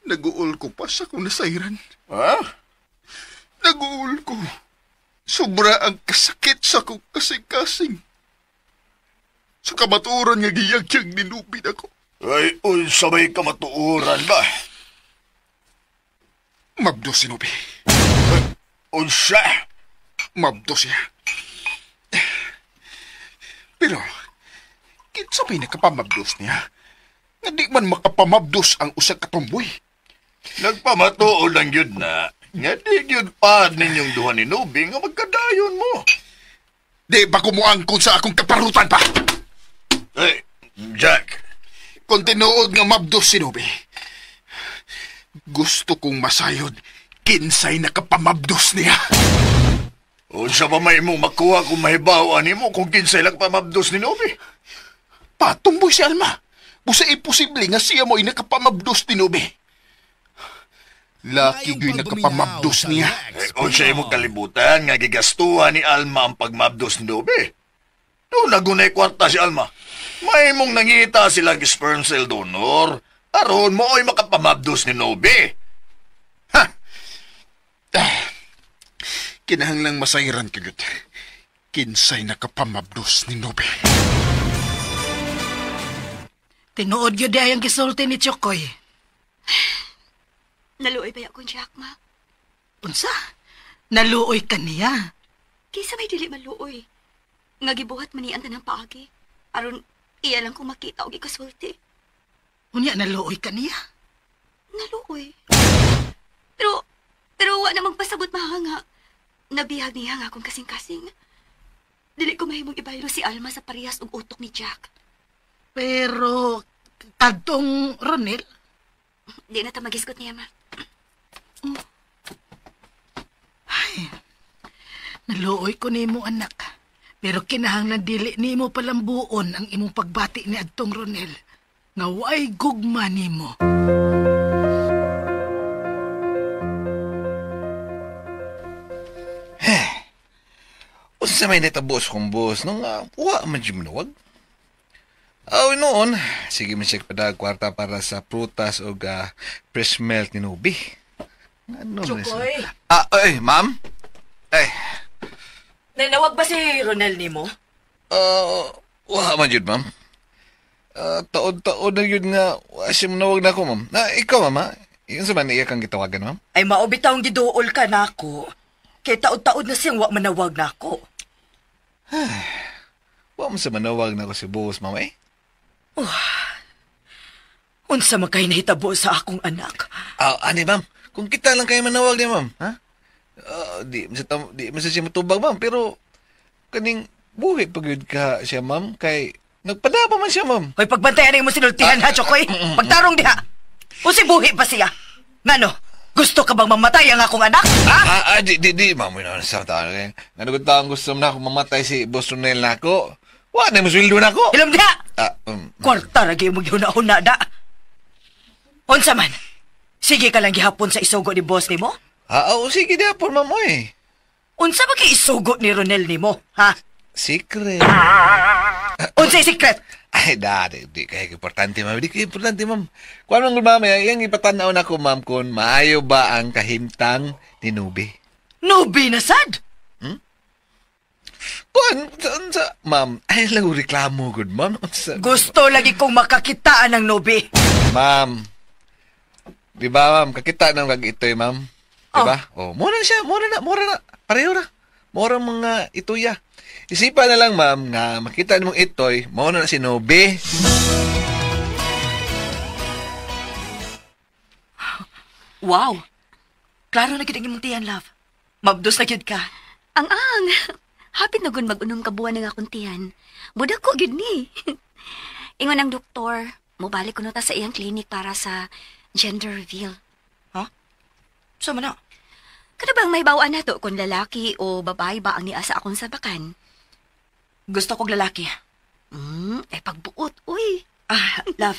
Nag-uol ko pa sa kong nasayran. Ha? Nag-uol ko. Sobra ang kasakit sa kong kasing-kasing. Sa kamatuoran nga giyagyag ni Lupin ako. Ay, unsa may kamatuoran ba? Mabdo si Nubi. Unsa? Mabdo siya. Pero, kinsa may nakapamabdos niya? Nga di man makapamabdos ang usa ka tomboy. Nagpamatuod ang yun na, nga di yun pa ninyong duha ni Nubi nga magkadayon mo. Di ba kumuangkon sa akong kaparutan pa? Ay, Jack. Kung tinuod nga mabdos si Nubi, gusto kong masayod kinsay nakapamabdos niya. Unsa pa may imong makuha kung mahibaw ani mo kung kinsay lang pamabdos ni Nubi? Patumboy si Alma. Busa imposible nga siya mo'y nakapamabdos ni Nubi. Laki gyo'y nakapamabdos niya. Eh, unsa imong kalibutan nga gigastuhan ni Alma ang pagmabdos ni Nubi? Doon nagunay kwarta si Alma. May mong nangita silang sperm cell donor. Aron mo ay makapamabdos ni Nubi. Ha! Kinahanglang masayran kagyud. Kinsay nakapamabdos ni Nubi. Tinuod yun di ay ang gisulti ni Chokoy. Naluoy ba akong Jack, ma? Unsa? Naluoy ka niya? Kaysa may dili maluoy. Nga gibuhat man niya ang tanang paagi. Aron, iya lang kong makita og ikasulti. Unya, naluoy ka niya? Naluoy. Pero wa namang pasabot mahanga. Nabihag niya nga akong kasing-kasing. Dili ko mahimong ibaylo si Alma sa parehas og utok ni Jack. Pero, kadtong Ronel? Di na ta magisgot niya, ma. Ay, naluoy ko nimo, anak. Pero kinahanglan dili nimo palambuon ang imong pagbati ni adtong Ronel. Nga waay gugma nimo. Unsa may natabos kong boss nung wa man jud manuwag. Aw noon, sige man siya padag kwarta para sa prutas o fresh milk ni Nubi. Ano Chokoy. Ay, ma'am. Ay. Nanawag ba si Ronel nimo? Wa man jud, ma'am. Taod-taod na yun nga, wa siya manawag na ako, ma'am. Ikaw, ma'am, yun sa man iya kang gitawagan, ma'am? Ay, maubitaw ang giduol ka na ako. Kay taod-taod na siyang wa manawag na ako. Wa man sa manawag na ako si boss, ma'am, eh. Oh, unsa man kay nahitabo sa akong anak? Ani, ma'am. Kung kita lang kayo manawag niya, ma'am, ha? Di man sa siya matubag, ma'am, pero kaning buhi pag yun ka siya, ma'am, kay nagpadapa man siya, ma'am. Hoy, pagbantayan na mo sinultihan, ha, Chokoy? Pagtarong diha. Usi buhi pa siya. Ngano? Gusto ka bang mamatay ang akong anak? Ha? Di, ma'am. Nanugod taong gusto na akong mamatay si Boss Ronel na ako. Wa na mo sweldo na ako. Ilom diha! Kwarta ra gyud mo gihuna-huna da. Unsa man? Sige ka lang gihapon sa isugo ni boss nimo? Oo, sige gihapon, ma'am, oy. Unsa ba kay isugo ni Ronel nimo, ha? Secret. Unsa secret? Ay, di kay importante, ma'am. Di kay importante, ma'am. Kuan man gud, ma'am, iyang ipatan-aw nako, ma'am, kung maayo ba ang kahimtang ni Nubi. Nubi na sad? Kuan, sa, ma'am, ay lang reklamo gud, ma'am. Gusto lagi kong makakitaan ng Nubi. Ma'am, di ba, ma'am, kakita ng kag itoy, ma'am? Diba? Oh, mura na siya, mura na. Pareho na. Mura mga ituya. Isipa na lang, ma'am, nga makita nimong itoy, mao na si Nobe. Wow! Klaro na gid ang imong tiyan, love. Mabdos na gid ka. Ang-ang! Hapit na gun mag-unom ka buwan ng akong tiyan. Budak ko gid ni. Ingon ang doktor, mobalik kuno ta sa iyang clinic para sa gender reveal. Ha? Sa man na? Kada bang may bawaan na to kung lalaki o babae ba ang niya sa akong sabakan? Gusto kog lalaki. Eh pagbuot, uy. Ah, love,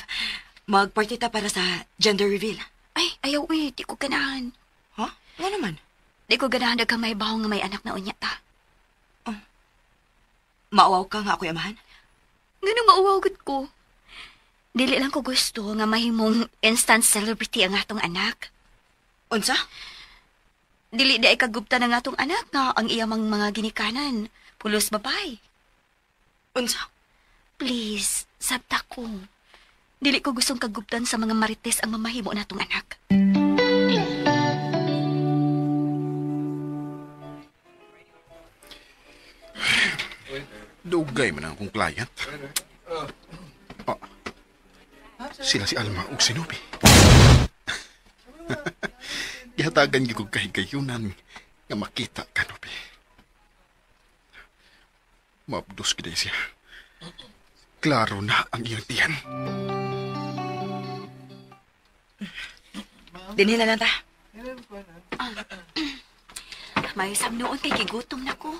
magparty ta para sa gender reveal. Ay, ayaw uy, di ko ganahan. Ha? Ano naman? Di ko ganahan daghang may bawo nga may anak na unya ta. Oh. Mauaw ka nga ako'y amahan? Ganun mauaw gud ko. Dili lang ko gusto nga mahimong instant celebrity ang atong anak. Unsa? Dili di ay kagupta ng atong anak nga ang iyang mga ginikanan. Pulos babay. Unsa? Please, sabta ko. Dili ko gustong kaguptan sa mga marites ang mamahimo natong anak. Dugay man ang akong client. Oh, sila si Alma ug si Nobi. Gihatagan gyud kog kahigayunan nga makita ka, Nobi. Mabdos gid siya. Klaro na ang iyang tiyan. Dinhi na lang ta. May samnoon kay gigutom na ko.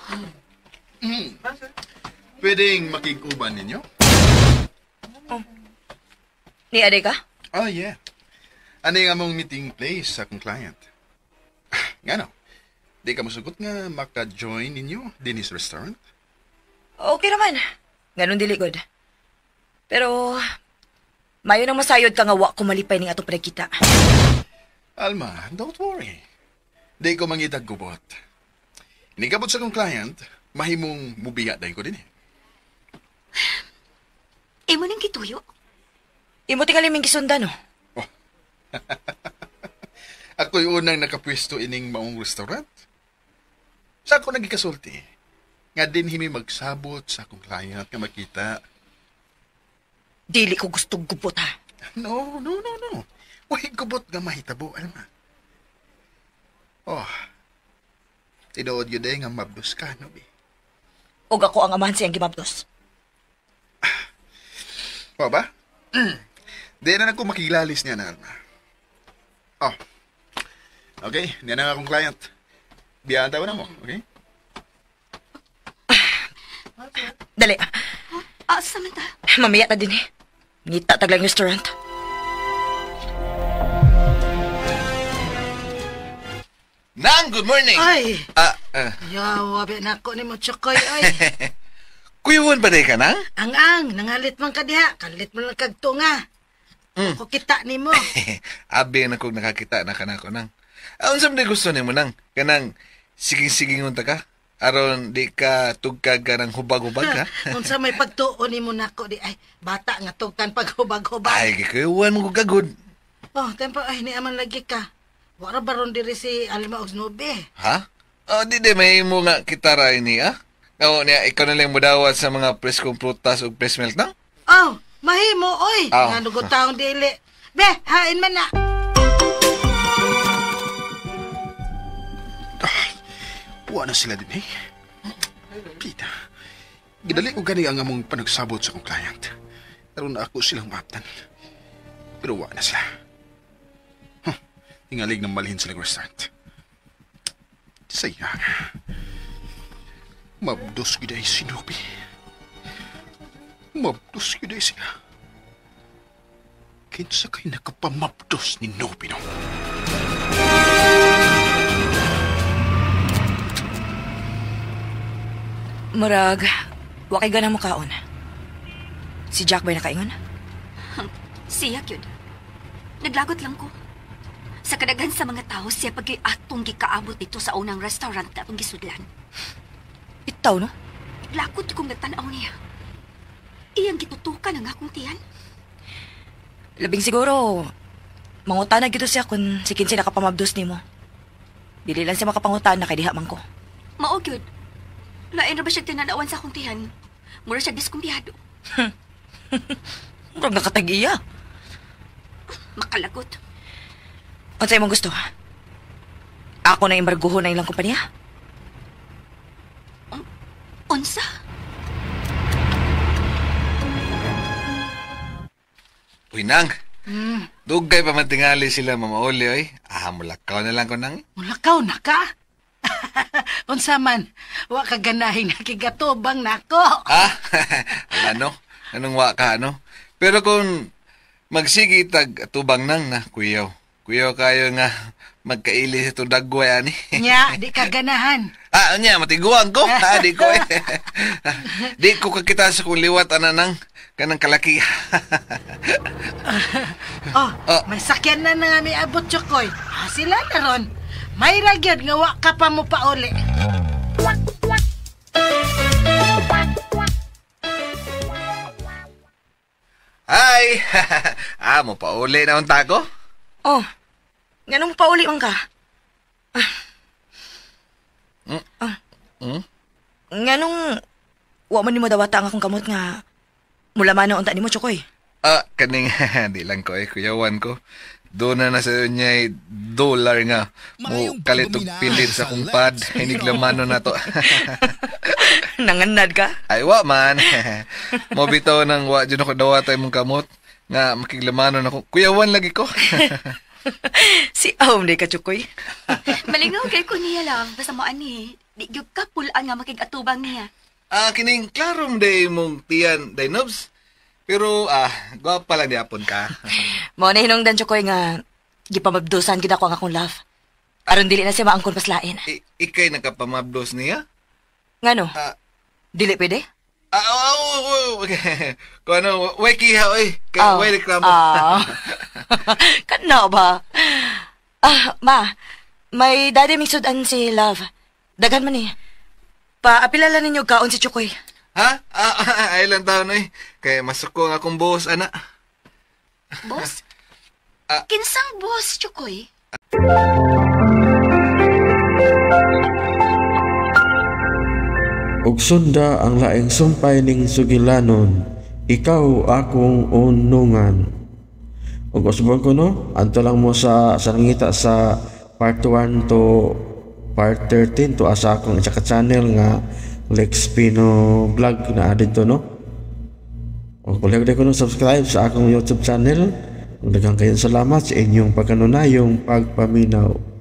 Pwedeng makig-uban ninyo? Oh. Ni ade ka? Oh, yeah. Ano yung among meeting place sa akong client? Nga no? Di ka masugot nga maka-join ninyo din sa restaurant? Okay naman. Ganun dili good. Pero, mayo nang masayod ka nga wa ko malipay ning atong panagkita. Alma, don't worry. Di ko mangitag gubot. Inigabot sa akong client, mahimong mubiya dahil ko din eh. Imo nang gituyo? Imo tingali ming gisundan, no? Oh. Ako'y unang nakapwesto ining maong restaurant. Sa ako nagikasulti, nga din himi magsabot sa akong client nga makita. Dili ko gusto gubot, ha? No, no, no, no. Uy, gubot nga mahitabo, Alma. Oh, tinuod yun eh nga mabdos ka, no, bi? Og ako ang amahan siyang gimabdos. O ba? Di na ako makilalis niya na, Alma. Oh. Okay, niya na akong client. Biyaan tayo na mo, okay? Dali. Ah, Samantha. Mamaya ta din eh. Ngita taglang restaurant. Nang, good morning! Ay! Yawa, na ako ni mo, Chokoy, ay. Kuyuan ba day ka nang? Ang-ang, nangalit man ka diha. Kalit mo lang kagtunga. Ako kita ni mo. Abi na kong nakakita na ka na ko nang. Unsa man gusto ni mo nang? Kanang siging-sigingon ta ka? Aron di ka tugkag ka ng hubag-hubag ha? Unsa may pagtuon ni mo nako di ay bata nga tugkan paghubag-hubag. Ay, gikuyuan mo kagod. Oh, tempo ay ni aman lagi ka. Wara baron diri si Alma og Snoopy. Ha? Oh, di may mo nga kita ra ini ah. Oo, niya ikaw na lang mudawat sa mga preskong prutas ug fresh milk nang? Oh, mahimo oy. Oh. Nga nugot taong dili. Be, hain man na. Puwa na sila din eh. Pita, gidali ko gani ang among panagsabot sa akong client. Aron na ako silang maaptan. Pero wa na sila. Huh, tingalig ng malhin sila restaurant. Sayang. Mabdos gid ay sinubi. Mabdos gid ay sila. Kinsa kay nakapamabdos ni Nobi no? Murag, wakay ganang mukaon. Si Jack ba'y nakaingon? Siya, yun. Naglagot lang ko. Sa kadaghan sa mga tao, siya pag atong gikaabot dito sa unang restaurant na atong gisudlan. Itaw, no? Naglagot kong nagtanaw niya. Iyang gitutukan ang akong tiyan. Labing siguro, mangutana gito siya kung si Kinsey nakapamabdos nimo. Dili lang siya makapangutan na kay diha man ko. Mao gyud. Lain ra ba siya tinanawan sa akong tiyan? Mura siya diskumpiyado. Murag nakatag-iya. Makalagot. Unsa imong gusto? Ako na embargohon na ilang kumpanya? Unsa? Uy, nang. Dugay pa man tingali sila, Mama Oli, oy. Ah, mulakaw na lang ko nang. Mulakaw na ka? Unsa man, wa ka ganahin nakigatubang nako. Ah, ano? Anong wa ka, ano? Pero kung magsigi tag tubang nang na, kuyaw. Kuyaw kayo nga magkaili sa tudagway, ani. Nya, di ka ganahan. Ah, nya, matiguan ko. Ah, di ko eh. Di ko kakita sa kong liwat, ana nang kanang kalaki. Oh, may sakyan na nga may abot, Chokoy. Ah, sila na ron. May ragyod nga wa ka pa mo pauli. Hi! Ah, mo pauli na unta ko? Oh, nganong pauli man ka? Hmm? Nganong wa man nimo dawata ang akong kamot nga mula man unta nimo, Chokoy. Ah, kaning di lang ko eh, kuyawan ko. Doon na nasa niya dollar nga. Mo kalit og pilit sa akong pad. Hiniglamano na to. Nanganad ka? Ay, wa man. Mo bitaw nang wa dyan ako dawata imong kamot. Nga makiglamano na ko. Kuyawan lagi ko. Si Aom di ka, Chokoy. Malingaw kay ko niya, love. Basta mo ani. Di gyud ka pulaan nga makigatubang niya. Ah, kining klarom day mong tiyan, day nobs. Pero, gwapa lang diapon ka. Mo na hinungdan, Chokoy, nga gipamabdusan gid ako ang akong love. Aron dili na siya maangkon paslain. Ikay nakapamabdos niya? Ngano? Dili pwede? Okay. Kung ano, way kiha, oy. Kay, way reklamo. Kana ba? Ah, ma, may daddy ming sudan si Love. Daghan man eh. Paapilala ninyo kaon si Chokoy. Ha? Ay lang taon, oy. Kaya masuko ang akong boss, ana. Boss? Kinsang boss, Chokoy? Ug sunda ang laing sumpay ning sugilanon, ikaw akong unungan. Ug usbon ko no, anto lang mo sa nangita sa part 1 to part 13 to asa akong isa ka channel nga Lex Pino Vlog na dito no. Ug palihog ko no subscribe sa akong YouTube channel. Ug daghang kayong salamat sa inyong pagkanunayong pagpaminaw.